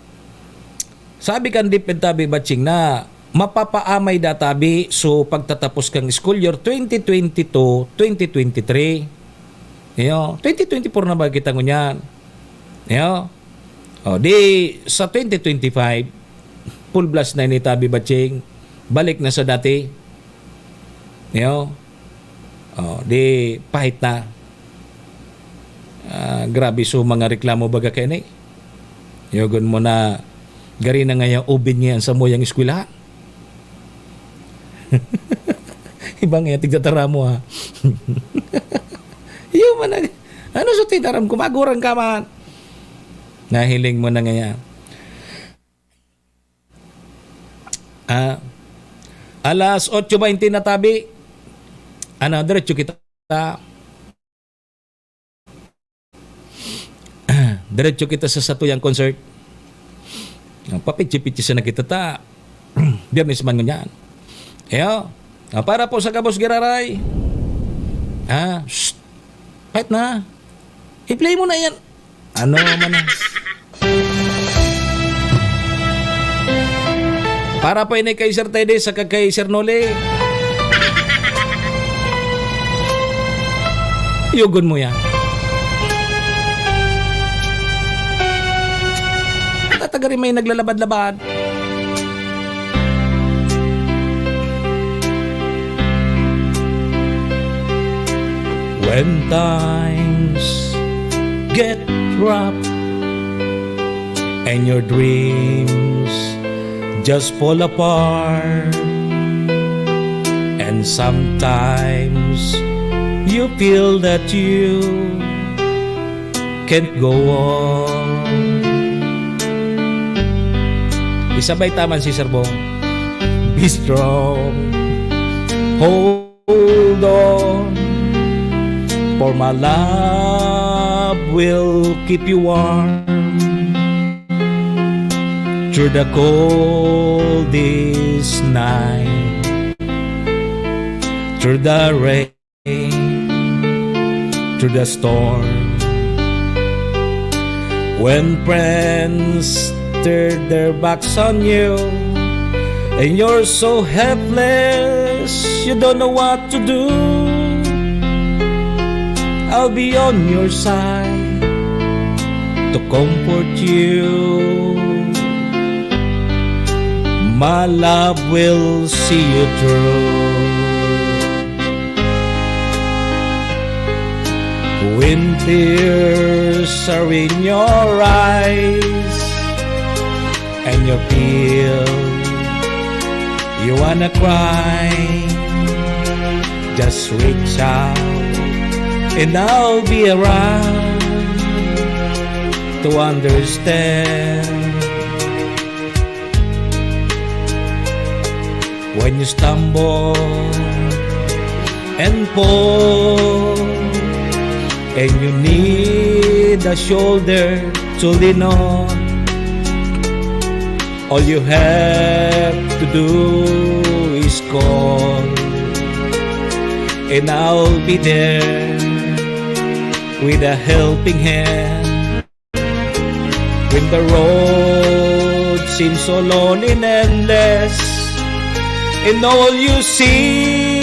sabi kang DepEd tabi, Batching, na mapapaamay da tabi, so pagtatapos kang school year twenty twenty-two, twenty twenty-three. Iyo, twenty twenty-four na ba kita ngunyan? Iyo. O, di sa twenty twenty-five, full blast na ini tabi, Batching. Balik na sa dati. Iyo. O, di pahit na. Ah, grabe so mga reklamo baga kaini. Yugon mo na gari na ngaya oven ngayan sa muyang eskwelahan. Ibang etik sa taramo, ha? Iyo man ang, ano sa tinaram ko? Magurang ka man. Nahiling mo na ngaya. Ah, alas otso baynte na tabi. Ano, diretso kita. Diretso kita sa satuyang concert. Ah, papitsi-pitsi na kita ta. Biyernes man ngunyan. Iyo. Ah, para po sa gabos giraray. Ah, shh. Kahit na. I-play mo na yan. Ano man na. Para po ini kay Sir Teddy saka kay Sir Noli. Yugon mo yan. Tatagarin may naglalabad-labad. When times get rough and your dreams just fall apart, and sometimes you feel that you can't go on. Isabay taman si Sir Bong. Be strong. Hold on. For my love will keep you warm through the coldest night, through the rain, through the storm. When friends turn their backs on you and you're so helpless, you don't know what to do, I'll be on your side to comfort you. My love will see you through. When tears are in your eyes and you feel you wanna cry, just reach out and I'll be around to understand. When you stumble and fall, and you need a shoulder to lean on, all you have to do is call, and I'll be there with a helping hand. When the road seems so lonely and endless, and all you see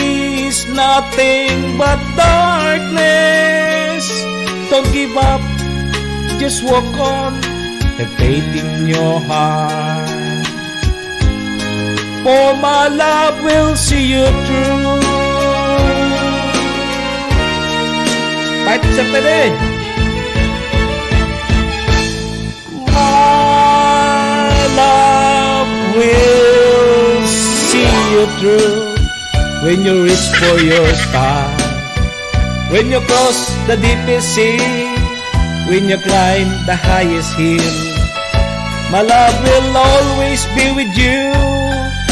is nothing but darkness, don't give up, just walk on, have faith in your heart. For my love will see you through. Fight sa pwede. My love will see you through when you reach for your star, when you cross the deepest sea, when you climb the highest hill. My love will always be with you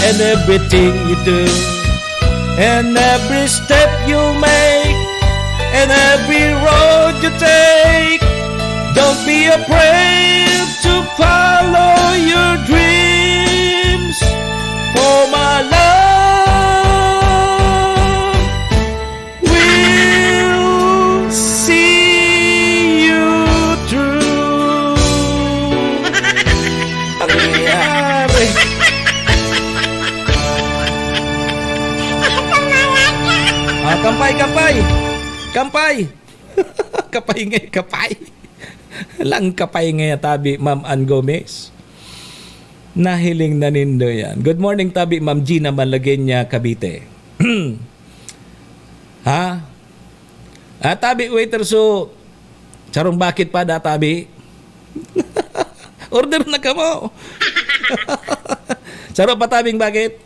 in everything you do, in every step you make, in every road you take. Don't be afraid to follow your dreams, for my love will see you through. Ang nangyayari. Ah, kampay, kampay! Kampay! Kapay ngay, kapay! Lang kapay ngay tabi, Ma'am Ann Gomez. Nahiling na nindo yan. Good morning, tabi, Ma'am Gina Malagueña, Cavite. Ha? Ah, tabi, waiter, so, sarong bakit pa da, tabi? Order na kamo. Saro pa tabing bakit?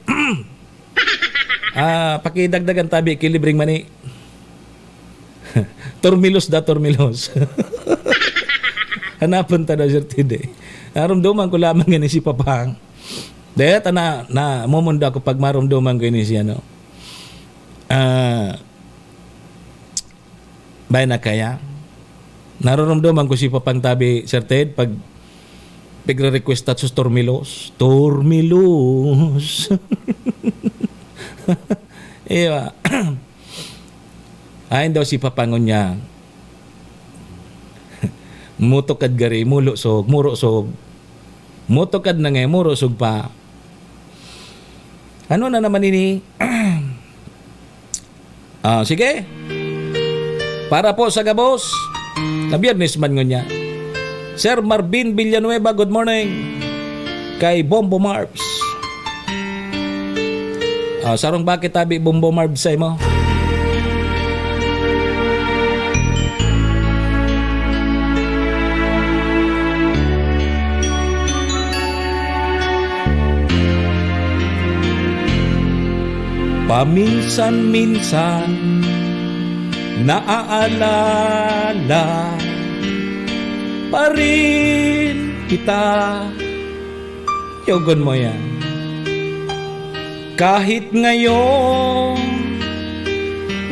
Ah, pakidagdagan tabi ki libreng mani. Tormilos da, tormilos. Hanapon ta daw, Sir Ted, eh. Narumduman ko lamang ini si Papang. Dahil ta na, na, momunda ako pag marumduman ko ini si ano. Ah, Bay na kaya? Narurumduman ko si Papang tabi, Sir Ted, pag pigre-request ta sus Tormilos. Tormilos. Iya. Ayon daw si Papang ngunyan. Mutukad gari, mulusog, murusog. Mutukad na nga, murusog pa. Ano na naman ini? Ah, sige. Para po sa gabos, na Biyernes man ngunyan. Sir Marvin Villanueva, good morning. Kay Bombo Marbs. Ah, sarong bakit tabi Bombo Marbs sa imo? Paminsan-minsan, naaalala pa rin kita. Yogon mo yan. Kahit ngayon,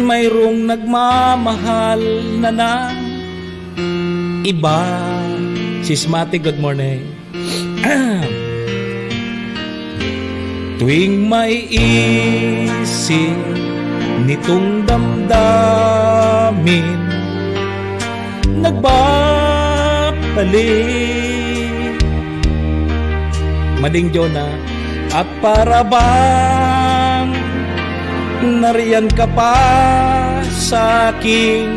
mayroong nagmamahal na ng iba. Sismati, good morning. Tuwing maiisip nitong damdamin, nagbabalik. Mading Jonah, at para bang nariyan ka pa sa aking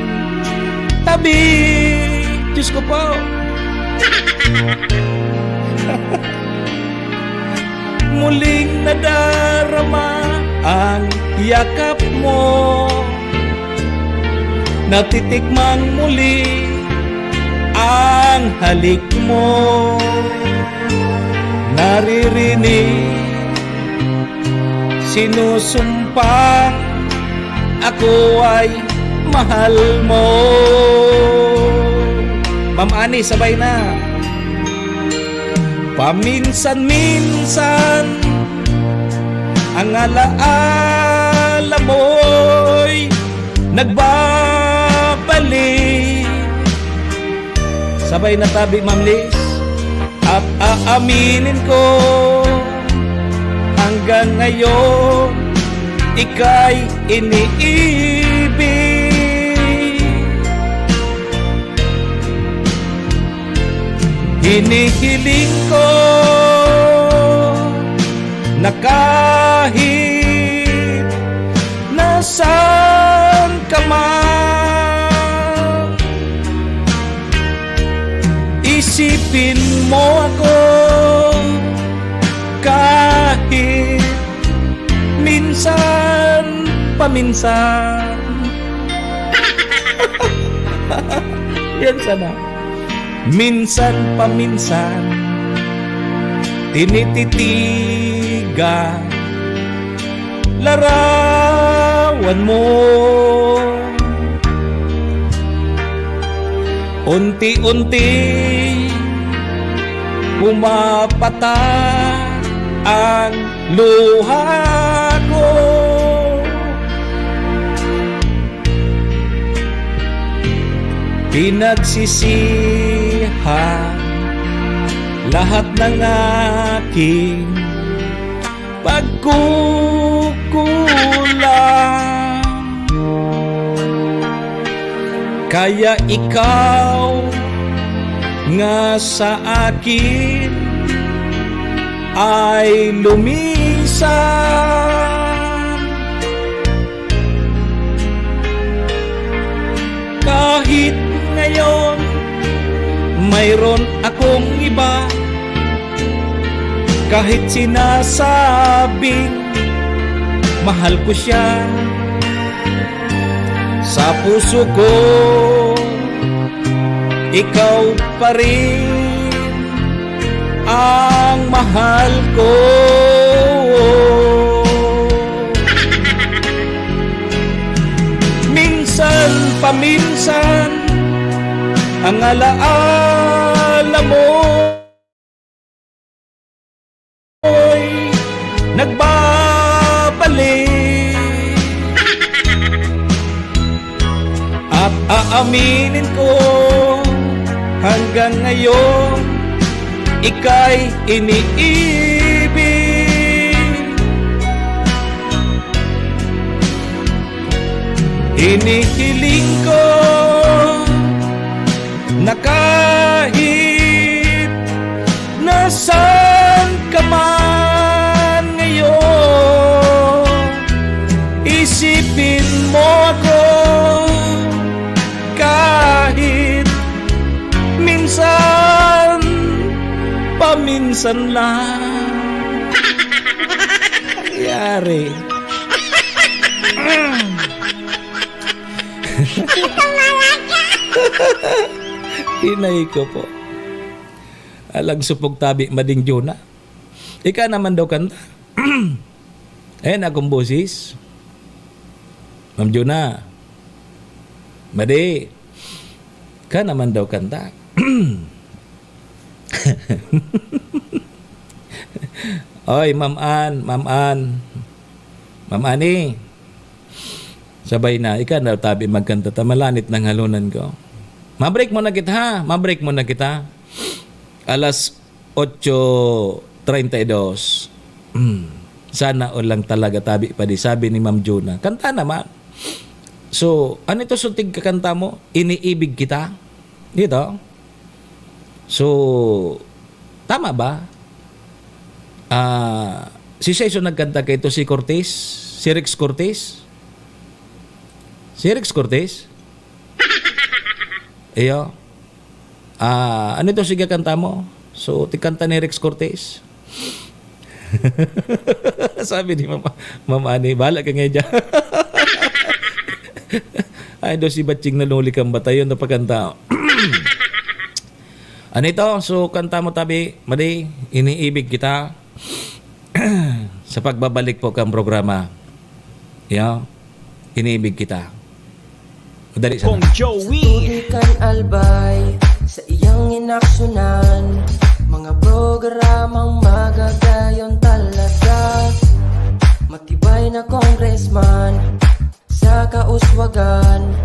tabi. Diyos ko po. Muling nadarama ang yakap mo. Natitikmang muli ang halik mo. Naririnig, sinusumpang ako ay mahal mo. Ma'am Ani, sabay na. Paminsan-minsan, ang alaala mo'y nagbabalik. Sabay na tabi, Ma'am Liz. At aaminin ko, hanggang ngayon, ika'y iniibig. Hinihiling ko na kahit nasaan ka man, isipin mo ako kahit minsan paminsan. Yan sana. Minsan paminsan, tinititigan larawan mo. Unti-unti, pumapatak ang luha ko. Pinagsisihan lahat ng aking pagkukulang. Kaya ikaw nga sa akin ay lumisan. Kahit ngayon, mayroon akong iba, kahit sinasabing mahal ko siya, sa puso ko, ikaw pa rin ang mahal ko. Minsan, ang alaala mo'y nagbabalik. At aaminin ko, hanggang ngayon, ika'y iniibig. Hinihiling ko na kahit nasaan ka man ngayon, isipin mo ako kahit minsan, paminsan lang. Nangyari. Hinay ko po. Alang supog tabi, Mading Juna. Ika naman daw kanta. Ayan akong boses. Ma'am Juna. Madi. Ka naman daw kanta. Oy, Ma'am Ann, Ma'am Ann. Ma'am Annie. Sabay na, ika na tabi magkanta ta, malanit nang halonan ko. Ma-break muna kita, ha? Ma-break muna kita. Alas otso treinta y dos. Mm. Sana all lang talaga tabi pa di, sabi ni Ma'am Juna. Kanta naman. So, ano ito sa tigkakanta mo? Iniibig kita? Dito? So, tama ba? Ah, si Saiso nagkanta kaito, si Cortez? Si Rex Cortez? Si Rex Cortez? Iyo. Ah, ano ito? Sige, kanta mo. So, tikanta ni Rex Cortez. Sabi ni Mama, Mama Ani, "Bahala ka nga dyan." Ay, daw si Batching na luli kang batayon na pagkanta. Ano ito? So, kanta mo tabi, Madi, iniibig kita. Sa pagbabalik po kang programa. Yo, iniibig kita. Madali sana. Kong Joey. Sa tubig kan Albay, sa iyang inaksyunan, mga programang magagayon talaga. Matibay na congressman, sa kauswagan,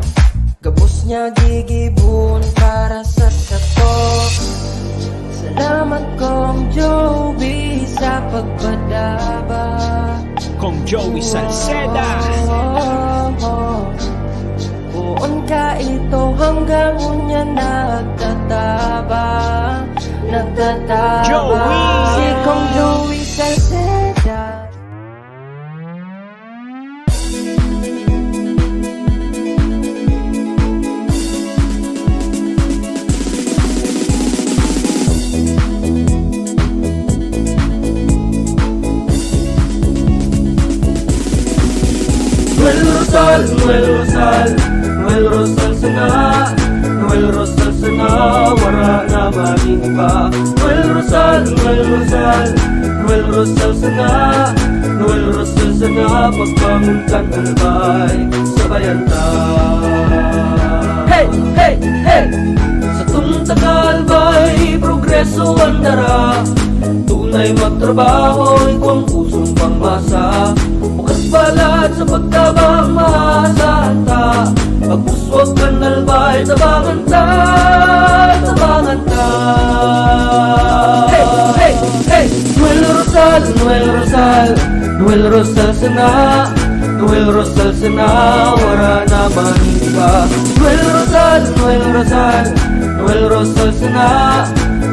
gabos niya gigibon para sa sato. Salamat, Kong Joey, sa pagpadaba. Kong Joey Salceda. Poon ka ito hanggang unya nagtataba, nagtataba. Joey! Si Kong Joey Salceda. Noel Rosal, Noel Rosal, Noel Rosal sana, Noel Rosal sana, wara na maning iba. Noel Rosal, Noel Rosal, Noel Rosal sana, Noel Rosal sana, pagbangon kan Albay, sabayan ta. Hey, hey, hey! Satong taga Albay, progreso an dara. Tunay magtrabaho, igwang pusong pangmasa. Bukas balat sa pagtabang, maasahan ta. Pagpuswag kan Albay, tabangan ta, tabangan ta. Hey, hey, hey! Noel Rosal, Noel Rosal, Noel Rosal sana, Noel Rosal sana, wara na man iba. Noel Rosal, Noel Rosal, Noel Rosal sana,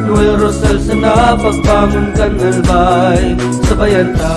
Noel Rosal sana, pagbangon kan Albay, sabayan ta.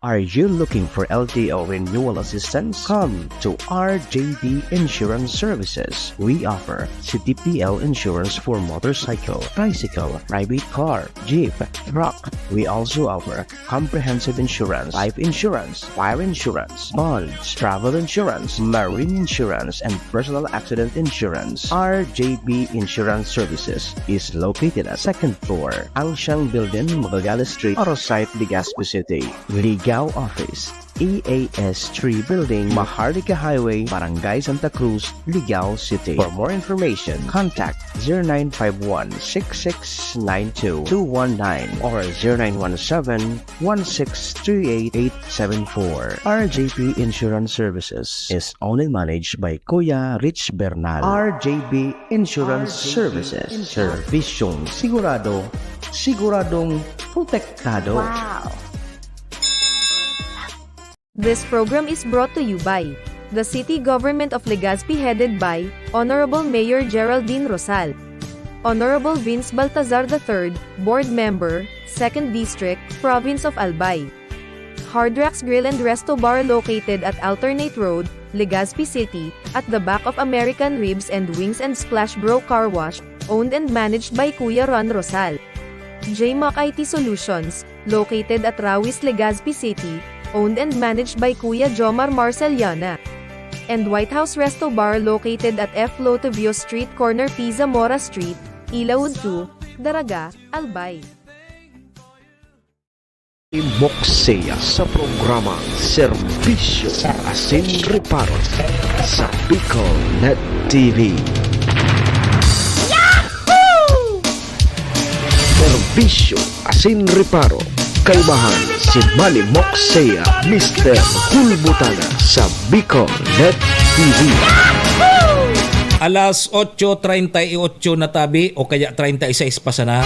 Are you looking for L T O renewal assistance? Come to R J D Insurance Services. We offer C T P L insurance for motorcycle, tricycle, private car, jeep, truck. We also offer comprehensive insurance, life insurance, fire insurance, bonds, travel insurance, marine insurance, and personal accident insurance. R J B Insurance Services is located at second floor, Angshang Building, Magallanes Street, Orosite, Legazpi City. Ligao Office, E A S three Building, Maharlika Highway, Barangay Santa Cruz, Ligao City. For more information, contact zero nine five one six six nine two two one nine or zero nine one seven one six three eight eight seven four. R J P Insurance Services is owned and managed by Kuya Rich Bernal. R J B Insurance Services. Servisyong sigurado, siguradong protektado. Wow! This program is brought to you by the City Government of Legazpi, headed by Honorable Mayor Geraldine Rosal, Honorable Vince Baltazar the third, Board Member, Second District, Province of Albay. Hard Rocks Grill and Resto Bar, located at Alternate Road, Legazpi City, at the back of American Ribs and Wings and Splash Bro Car Wash, owned and managed by Kuya Ron Rosal. J Mac I T Solutions, located at Rawis, Legazpi City, owned and managed by Kuya Jomar Marceliana. And White House Resto Bar, located at F Lotovio Street, corner P Zamora Street, Ilaud two, Daraga, Albay. Moksea sa programang Serbisyo Asin Reparo sa Bicol Net T V. Serbisyo Asin Reparo, kaibahan si Manny Moksea, Mister Hulbutana sa Bicol Net T V. Alas otso treinta y ocho na tabi o kaya treinta y seis pa sana.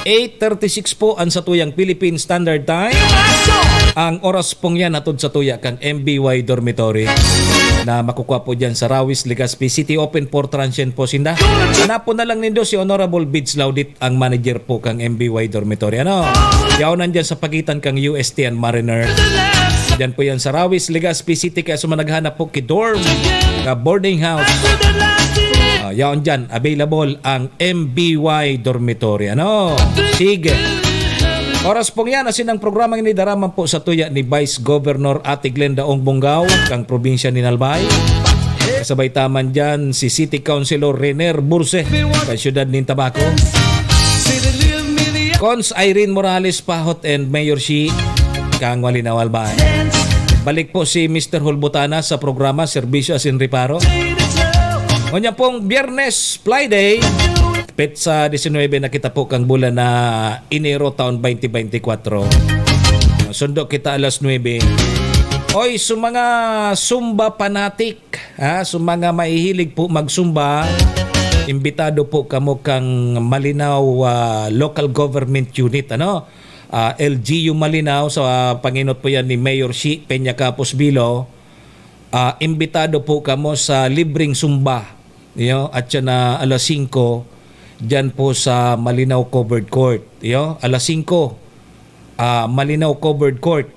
Eight thirty-six po ang satuyang Philippine Standard Time. Ang oras pong yan hatod satuya kan M B Y Dormitory na makukuha po dyan sa Rawis, Legazpi City. Open for transient po sinda. Hanapon na lang nindo si Honorable Bids Laudit, ang manager po kang M B Y Dormitory. Ano? Yaon nandyan sa pagitan kang U S T and Mariner. Diyan po yan sa Rawis, Legazpi City. Kaya sa mga naghanap po ki dorm, ka boarding house, ah, yaon dyan, available ang M B Y Dormitory. Ano? Sige. Oras pong yan, asin ang programang ini daraman po satuya ni Vice Governor Ate Glenda Ong Bongao, kang probinsya ni Albay. Kasabay taman dyan si City Councilor Rener Burse, kang siyudad nin Tabaco. Cons Irene Morales Pahot and Mayor Shi, kang Malinaw, Albay. Balik po si Mister Hulbutana sa programa Serbisyo Asin Reparo. Ngunyan pong Biyernes, Friday, petsa disinwebe na kita po kang bulan na Enero, taon twenty twenty-four. Sundo kita alas nuebe. Oy, sa mga Zumba fanatic, ha, sa mga mahihilig po mag-Zumba, imbitado po kamo kang Malinaw, ah, Local Government Unit, ano? Ah, L G U Malinaw, sa, ah, pangenot po yan ni Mayor Shi Peña Capos Bilo. Ah, imbitado po kamo sa libreng Zumba, yo, at siya na alas singko, dyan po sa Malinaw Covered Court, yo, alas singko, ah, Malinaw Covered Court.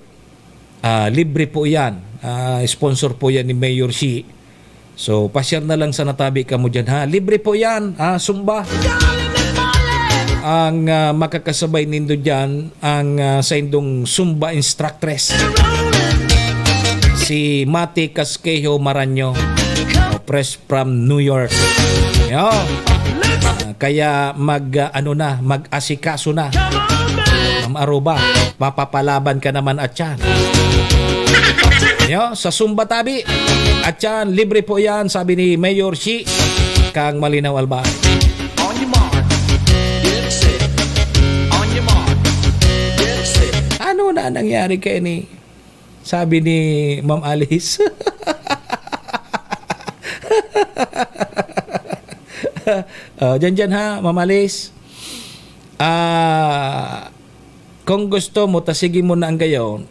Ah, libre po yan. Ah, sponsor po yan ni Mayor Shi. So, pasyar na lang sa natabi kamo dyan, ha? Libre po yan, ah, Zumba. Ang, ah, makakasabay nindo dyan, ang, ah, saindong Zumba instructress, si Mati Casquejo Maranyo, fresh from New York. Yo. Ah, kaya mag, ah, ano na, mag-asikaso na. Ma'am Aruba, mapapalaban ka naman at yan. Yo, sa Zumba tabi. At yan, libre po yan, sabi ni Mayor Shi, kang Malinaw, Albay. On your mark, get set. On your mark, get set. Ano na nangyari kaini? Sabi ni Ma'am Alice. Oh, dyan, dyan ha, Ma'am Alice. Ah, kung gusto mo, ta sige mo na ang gayon.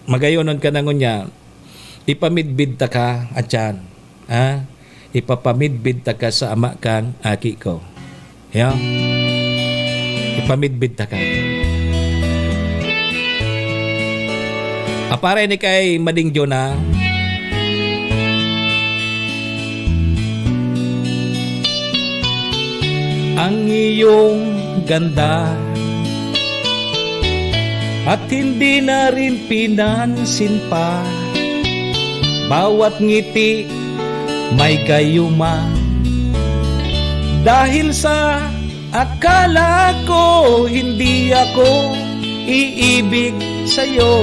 Magayonon ka na ngunyan. Ipamidbid ta ka, atyan. Ha? Ipapamidbid ta ka sa ama kang aki ko. Yo? Ipamidbid ta ka. Apare ni kay Mading Jonah. Ang iyong ganda at hindi na rin pinansin pa. Bawat ngiti may gayuma. Dahil sa akala ko hindi ako iibig sa'yo,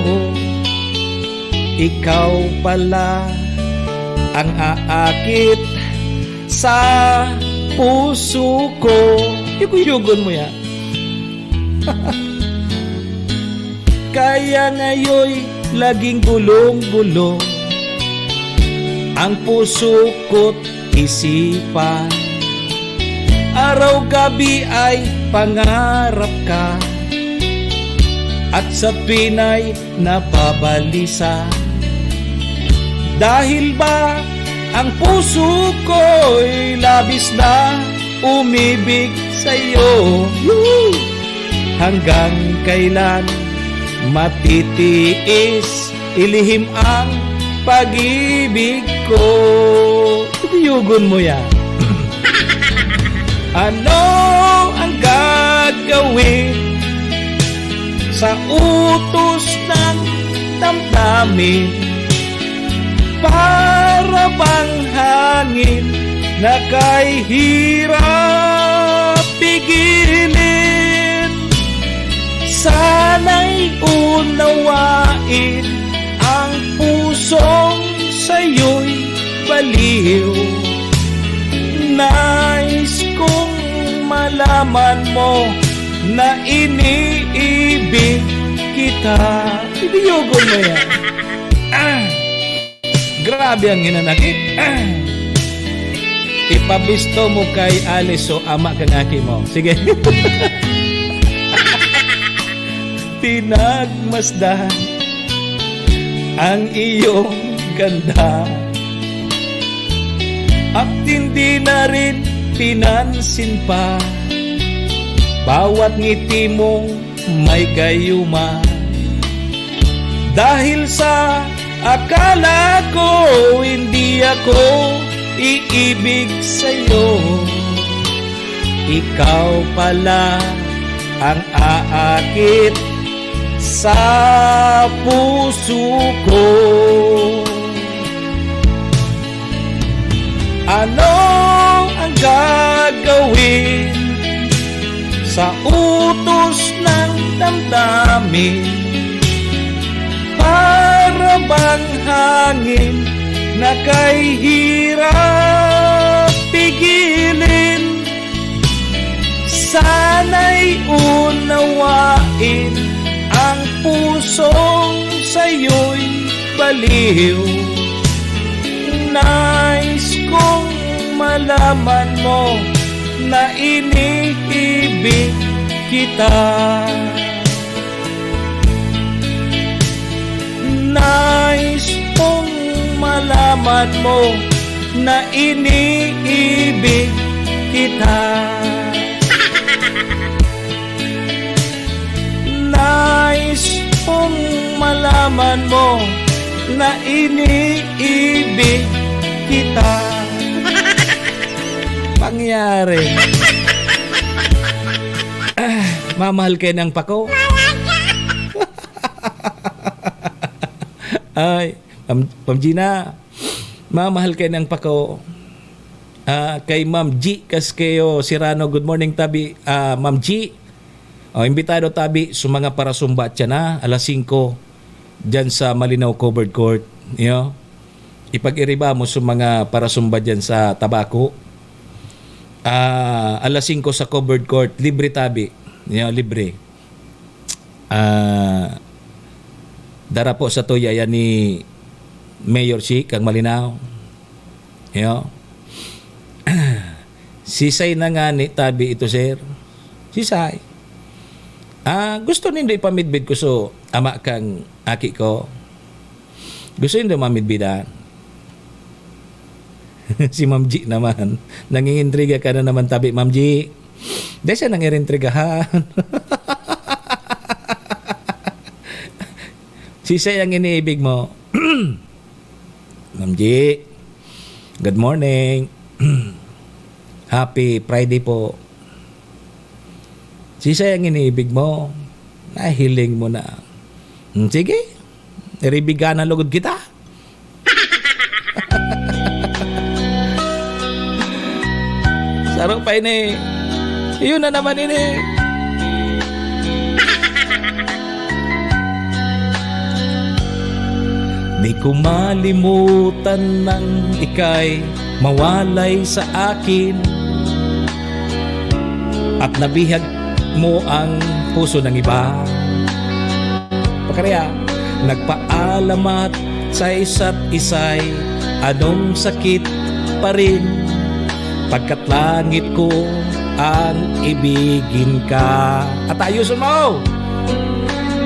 Ikaw pala ang aakit sa puso ko. Yugo-yugon mo yan. Kaya ngayoy laging gulong-gulong ang puso ko't isipan. Araw-gabi ay pangarap ka at sa tuwin ay napabalisa. Dahil ba ang puso ko'y labis na umibig sa'yo? Hanggang kailan matitiis ilihim ang pag-ibig ko? Yugon mo yan. Ano ang gagawin sa utos ng damdamin? Para bang hangin na kay hirap pigilin. Sana'y unawain ang pusong sa'yo'y baliw. Nais kong malaman mo na iniibig kita. Ibiyogon mo yan. Ah! Grabe ang hinanakit. Ah! Ipabisto mo kay Alice, so ama kang aki mo. Sige. Pinagmasdan ang iyong ganda. At hindi na rin pinansin pa bawat ngiti mong may gayuma. Dahil sa akala ko, hindi ako iibig sa'yo. Ikaw pala ang aakit sa puso ko. Ano ang gagawin sa utos ng damdamin? Para bang hangin na kay hirap pigilin. Sana'y unawain ang pusong sa'yo'y baliw. Nais kong malaman mo na iniibig kita. Nais kong malaman mo na iniibig kita. Nais kong malaman mo na iniibig kita. Pangyari. Ah, mamahal kayo ng pako. Ay, Ma'am, Ma'am Gina, mamahal kayo ng pako. Ah, kay Ma'am G Casqueo Serrano, good morning, tabi, ah, Ma'am G. Oh, imbitado tabi sa mga parasumba tiyan na alas singko diyan sa Malinao Covered Court. Yo. Ipag-iriba mo sa mga parasumba diyan sa Tabaco. Ah, alas singko sa Covered Court, libre tabi. Yo, libre. Ah, dara po sa tuya yan ni Mayor si kang Malinao. Yo. Sisay na nga ni tabi ito, sir? Sisay? Ah, gusto nindo ipamidbid ko so ama kang aki ko? Gusto nindo mamidbidan? Si Ma'am G naman. Nangingintriga ka na naman tabi, Ma'am G. Dahil siya nangirintrigahan. Sisay ang iniibig mo? Ma'am G, good morning. Happy Friday po. Sisay ang iniibig mo? Nahiling mo na. Hmm, sige, iribigan na lugod kita. Saro pa ini. Yun na naman ini. Di Ko malimutan nang ika'y mawalay sa akin, at nabihag mo ang puso ng iba. Pakaraya, nagpaalamat sa isa't isa'y anong sakit pa rin. Pagkat langit ko ang ibigin ka. At ayuson mo!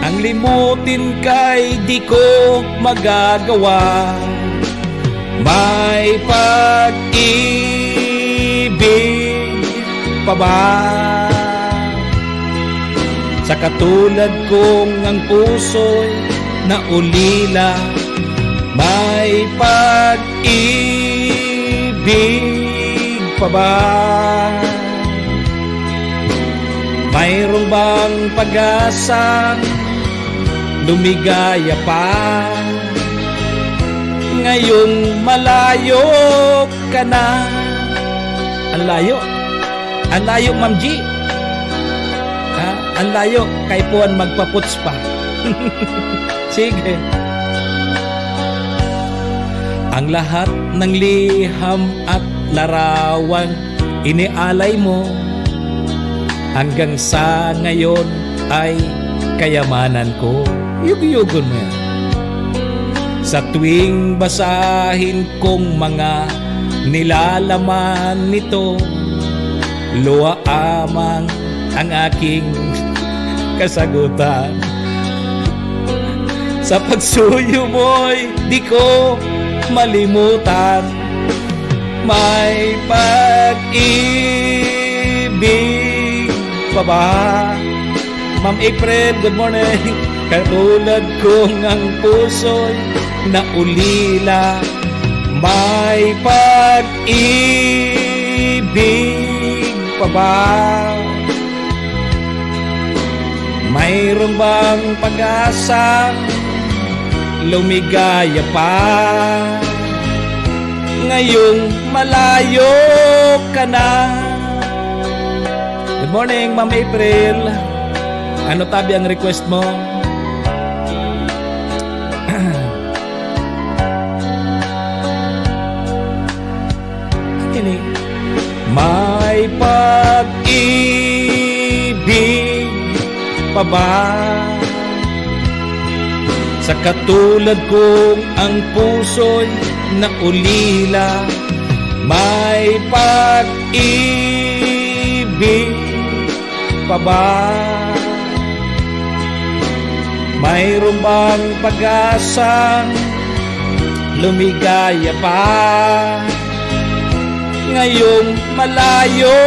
Ang limutin ka'y di ko magagawa. May pag-ibig pa ba? Sa katulad kong ang puso'y naulila, may pag-ibig pa ba? Mayroon bang pag-asang lumigaya pa? Ngayong malayo ka na. Ang layo. Ang layo, Ma'am G. Ha? Ang layo, kaipuhan magpaputs pa. Sige. Ang lahat ng liham at larawan inialay mo, hanggang sa ngayon ay kayamanan ko. Yugyugon mo yan. Sa tuwing basahin kong mga nilalaman nito, luwa amang ang aking kasagutan. Sa pagsuyo mo'y di ko malimutan. May pag-ibig pa ba? Ma'am April, good morning. Katulad kong ang puso'y naulila, may pag-ibig pa ba? Mayroon bang pag-asang lumigaya pa? Ngayong malayo ka na. Good morning, Ma'am April. Ano tabi ang request mo? Ini. May pag-ibig pa ba? Sa katulad kong ang puso'y naulila, may pag-ibig pa ba? Mayroon bang pag-asang lumigaya pa? Ngayong malayo,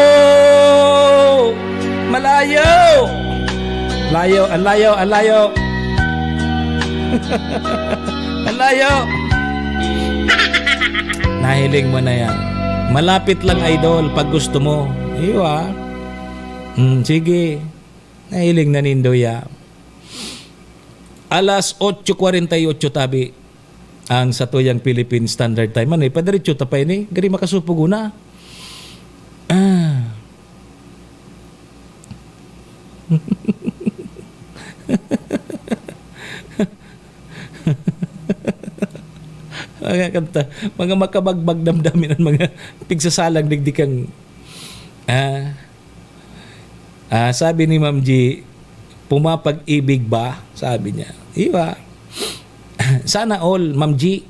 malayo, layo, ang layo, ang layo. Ang layo. Nahiling mo na yan. Malapit lang, idol, pag gusto mo. Iyo, ah. Mm, sige. Nahiling na nindo ya. Alas otso kwarenta y otso tabi ang satuyang Philippine Standard Time. Ano, eh, padiretso ta pa ini? Gari makasupog una. Ah. Mga kanta, mga makabagbag damdamin ang mga pigsasalang digdi kang, ah, ah, sabi ni Ma'am G, "Pumapag-ibig ba?" sabi niya. Iwa. Sana all, Ma'am G.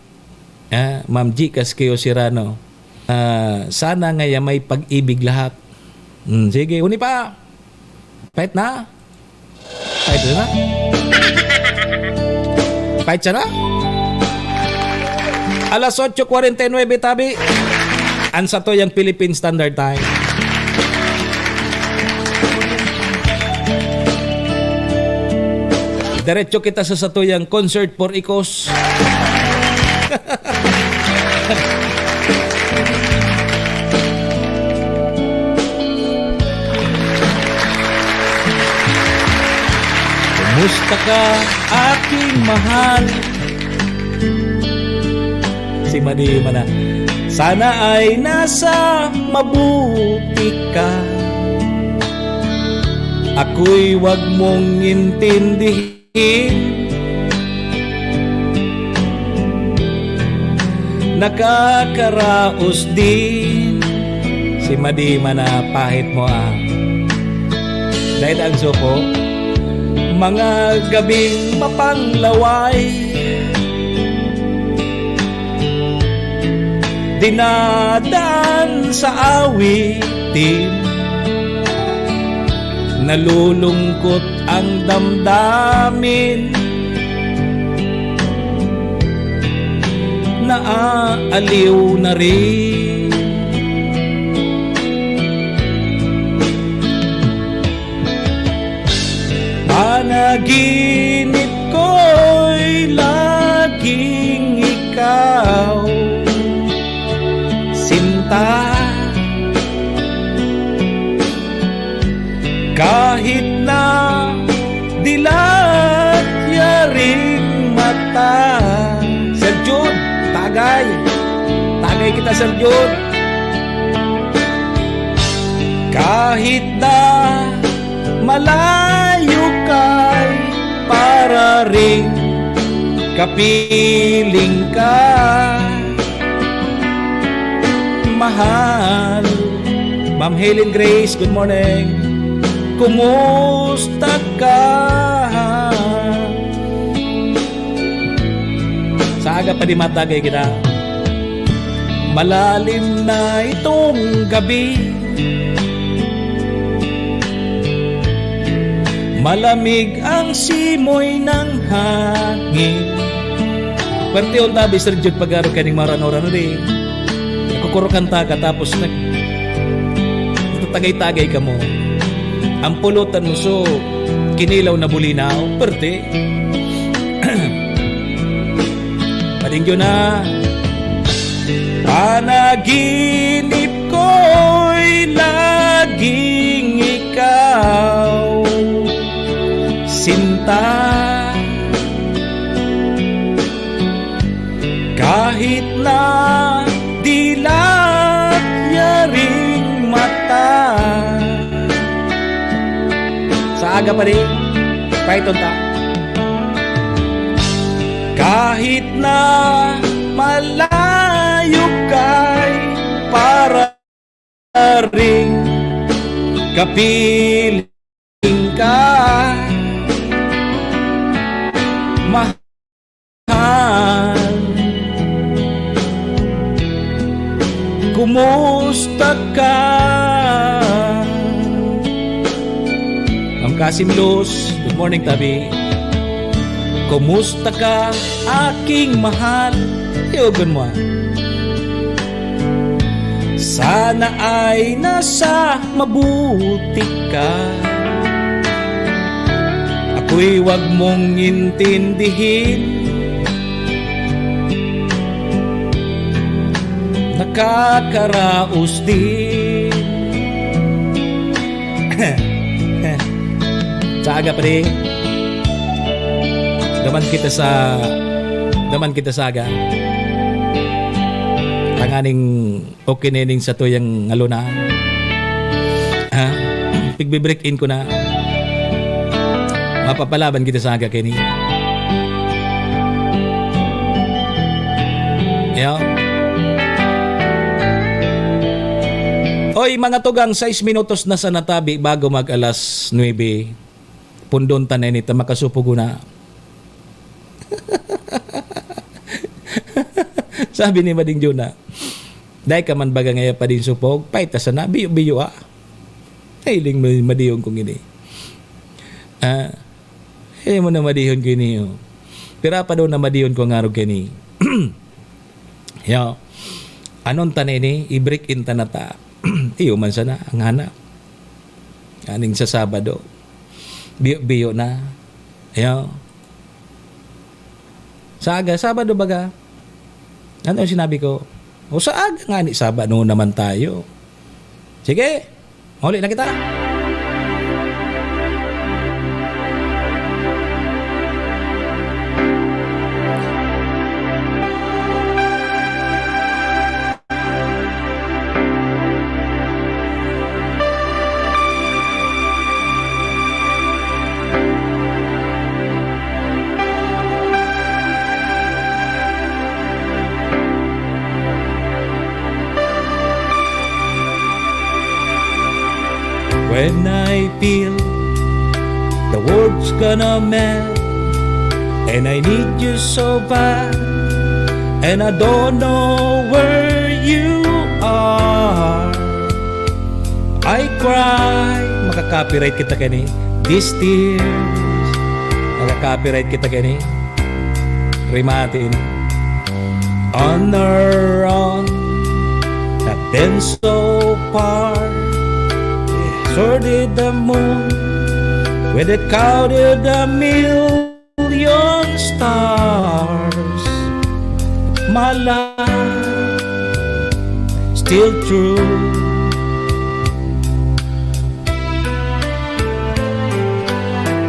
Ah, Ma'am G, kas kayo, Sirano. Ah, sana ngaya may pag-ibig lahat. Hmm, sige, uni pa. Pait na. Pait na. Pait siya na. Alas otso kwarenta y nuebe tabi. Ang satuyang Philippine Standard Time. Diretso kita sa satuyang concert for Ecos. Kumusta ka, aking mahal? Si Madi man na. Sana ay nasa mabuti ka. Ako'y wag mong intindihin. Nakakaraos din. Si Madi man na pahit mo, ah. Dahil ang suko, mga gabing mapanglaway, dinadaan sa awitin, nalulungkot ang damdamin, naaaliw na rin. Panaginip ko'y laging ikaw, sinta. Kahit na dilat yaring mata. Sir Jude, tagay. Tagay kita, Sir Jude. Kahit na malayo ka'y pararing, kapiling ka, mahal. Ma'am Helen Grace, good morning. Kumusta ka? Sa aga pa di matagay kita. Malalim na itong gabi. Malamig ang simoy ng hangin. Pwerte on tabi, Sir Jude, pag-aro ka ning mga rano-rano di. Nagkukurukan ta ka, tapos nag-, nagtatagay-tagay ka mo. Ang pulutan mo, so, kinilaw na bulinaw. Pwerte. Padingyo na. Panaginip ko'y laging ikaw, sinta. Kahit na dilat yaring mata. Sa aga pa rin, paiton ta. Kahit na malayo ka'y pararing, kapiling ka, mahal. Kumusta ka? Ang Kasim Luz, good morning, tabi. Kumusta ka, aking mahal? Tiyogon mo, ah. Sana ay nasa mabuti ka. Ako'y wag mong intindihin. Nakakaraos din. Sa aga pa rin. Daman kita sa, daman kita sa aga. Tanganing okay na ning satuyang ngaluna. Ha? Pigbe-break in ko na. Mapapalaban kita sa aga kini. Yo. Oy, mga tugang, sais minutos na sa natabi bago mag alas nuebe. Pundon ta na ini ta makasupog na. Sabi ni Mading Juna, "Dai ka man baga ngaya pa din supog, paita sana, biyo-biyo, ah." Hiling mo, madihon kong ini. Ah, hiling mo na madihon ko ini, oh. Pira pa daw na madihon ko ang arog kini. Yo. Anon ta na ini, i-break in ta na ta. Iyo man sana, ang hanap. Aning sa Sabado. Biyo-biyo na. Yo. Sa aga, Sabado baga. Ano yung sinabi ko? O sa aga nga ni Sabado naman tayo. Sige, mauli na kita. When I feel the world's gonna melt, and I need you so bad, and I don't know where you are, I cry. Makaka-copyright kita kani. These tears. Makaka-copyright kita kani. Rimate ini. On our own, not been so far. Sorted the moon, with it counted a million stars. My love, still true.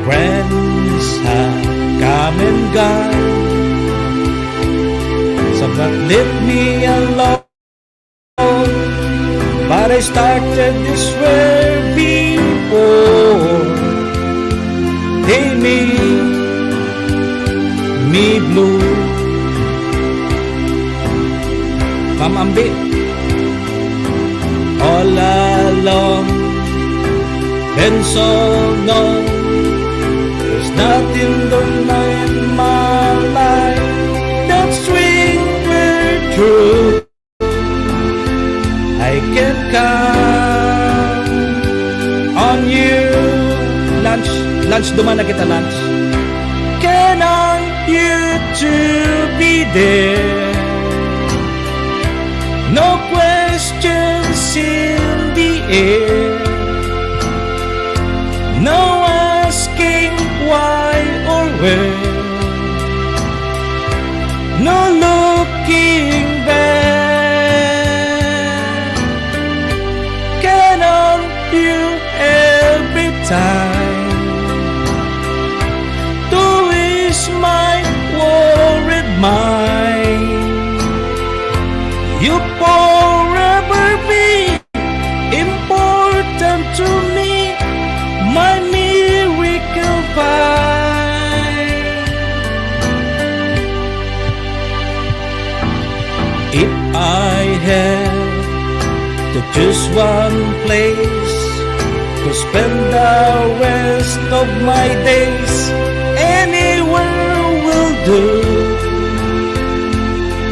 Friends have come and gone, some have left me alone. But I started this way before. They made me blue. Ma'am Ambi. All along, been so long, there's nothing done in my life that's real or true. I can count on you. Lunch, lunch, duman na kita, lunch. Can on you to be there. No questions in the air. No asking why or where. No looking back. Can on you every time to ease my worried mind. You forever be important to me, my miracle vine. If I had to choose one place to spend the rest of my days, anywhere will do,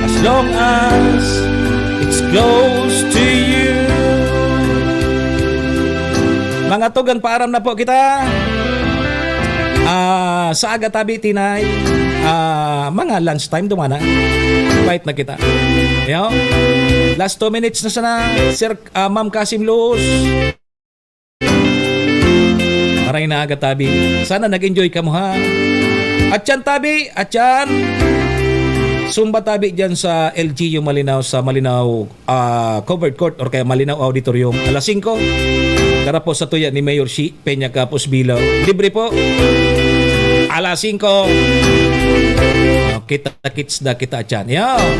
as long as it's close to you. Mga tugang, paaram na po kita. Ah, sa aga tabi, tinay, ah, mga lunch time, duman na. Fight na kita. Yo. Last two minutes na sana, Sir, ah, Ma'am Kasim Luz. Maray na aga tabi. Sana nag-enjoy kamo, ha? Atyan tabi, atyan. Sumba tabi dyan sa L G U Malinao, sa Malinao, ah, Covered Court or kaya Malinao Auditorium, alas singko. Dara po sa tuya ni Mayor Shi Peña Capos Bilao. Libre po. Alas singko. Oh, kita-kits na kita dyan. Yan.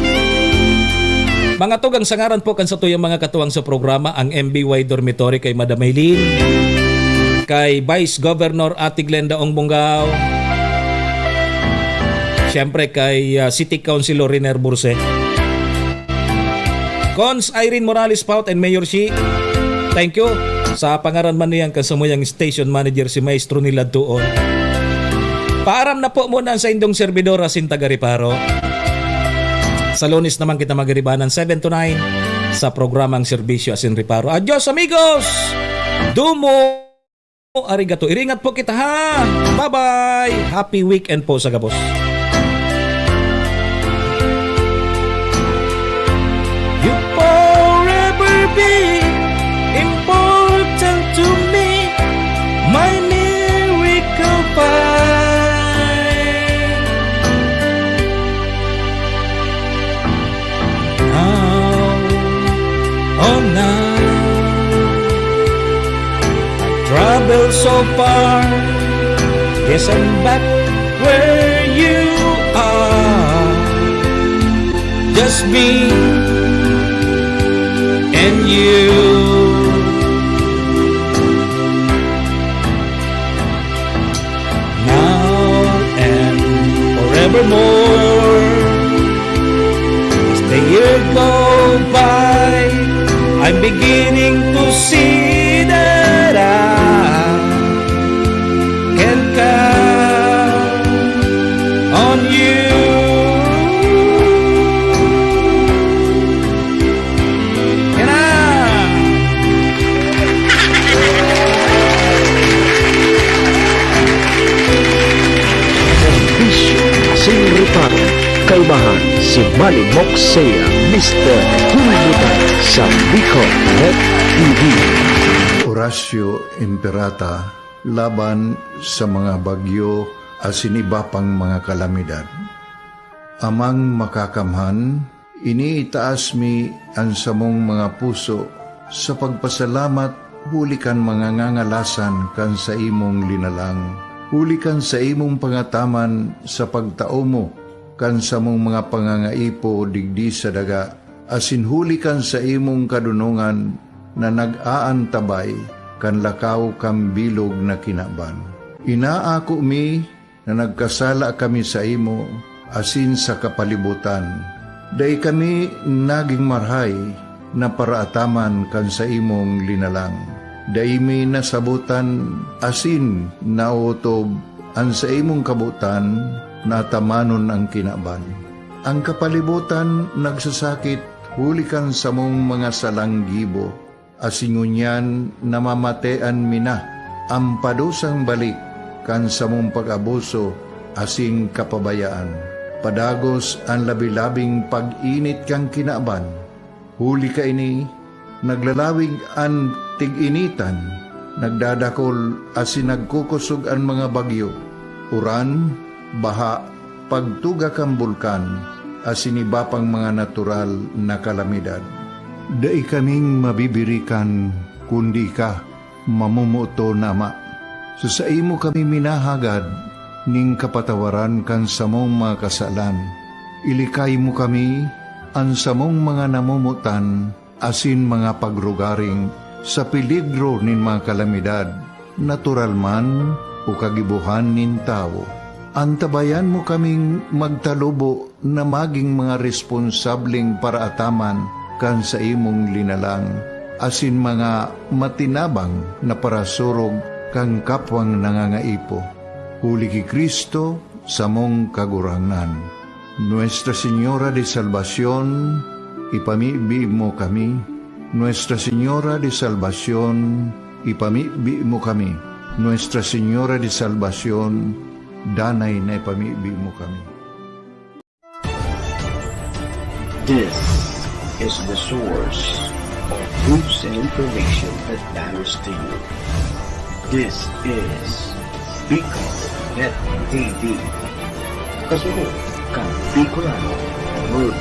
Mga tugang, sa ngaran po kan satuyang mga katuwang sa programa, ang M B Y Dormitory kay Madam Maylin, kay Vice Governor Ate Glenda Ong Bongao, siyempre kay, ah, City Councilor Riner Burse, Cons Irene Morales Paut and Mayor Shi, thank you. Sa pangaran man niyan kan samuyang station manager, si Maestro Nilad Tuon. Paaram na po muna sa indong servidor asin taga Reparo. Sa Lunes naman kita magiribanan, seven to nine, sa programang Serbisyo asin Reparo. Adios, amigos! Domo arigato. Iringat po kita, ha? Bye-bye! Happy weekend po sa gabos. You forever be important to me, my miracle vine. Now, oh now, I travel so far, yes, I'm back where you are. Just me and you. Now and forevermore. As the year go by, I'm beginning to see that I Malimok saiya, Mister Kalibutan sa Bicol Net T V. Horacio Imperata laban sa mga bagyo asin iba pang mga kalamidad. Amang Makakamhan, iniitaas mi an samong mga puso sa pagpasalamat huli kan mga ngangalasan kan saimong linalang, huli kan saimong pangataman sa pagtao mo kan samong mga pangangaipo digdi sa daga, asin huli kan saimong kadonongan na nag-aantabay kan lakaw kan bilog na kinaban. Inaako mi na nagkasala kami saimo asin sa kapalibotan. Dai kami nagin marahay na paraataman kan saimong linalang. Dai mi nasabotan asin naotob an saimong kabotan na atamanon an kinaban. An kapalibotan nagsasakit huli kan samong mga salang gibo, asin ngunyan namamatean mi na an padusang balik kan samong pag-abuso asin kapabayaan. Padagos an labi-labing pag-init kan kinaban. Huli kaini, naglalawig an tig-initan, nagdadakol asin nagkukosog an mga bagyo, uran, baha, pagtuga kan bulkan, asin iba pang mga natural na kalamidad. Dai kaming mabibirikan, kundi ika, mamomoton na Ama. Sa saimo kami minahagad nin kapatawaran kan samong mga kasalan. Ilikay mo kami, an samong mga namomotan, asin mga pagrugaring sa peligro nin mga kalamidad, natural man o kagibohan nin tawo. Antabayan mo kaming magtalubo na magin mga responsableng paraataman kan saimong linalang, asin mga matinabang na parasurog kan kapwang nangangaipo. Huli ki Cristo, samong Kagurangnan. Nuestra Señora de Salvacion, ipamibi mo kami. Nuestra Señora de Salvacion, ipamibi mo kami. Nuestra Señora de Salvacion, danay na ipamibi mo kami. This is the source of news and information that matters to you. This is Bicol Net T V. Kasunod kan Bicolano World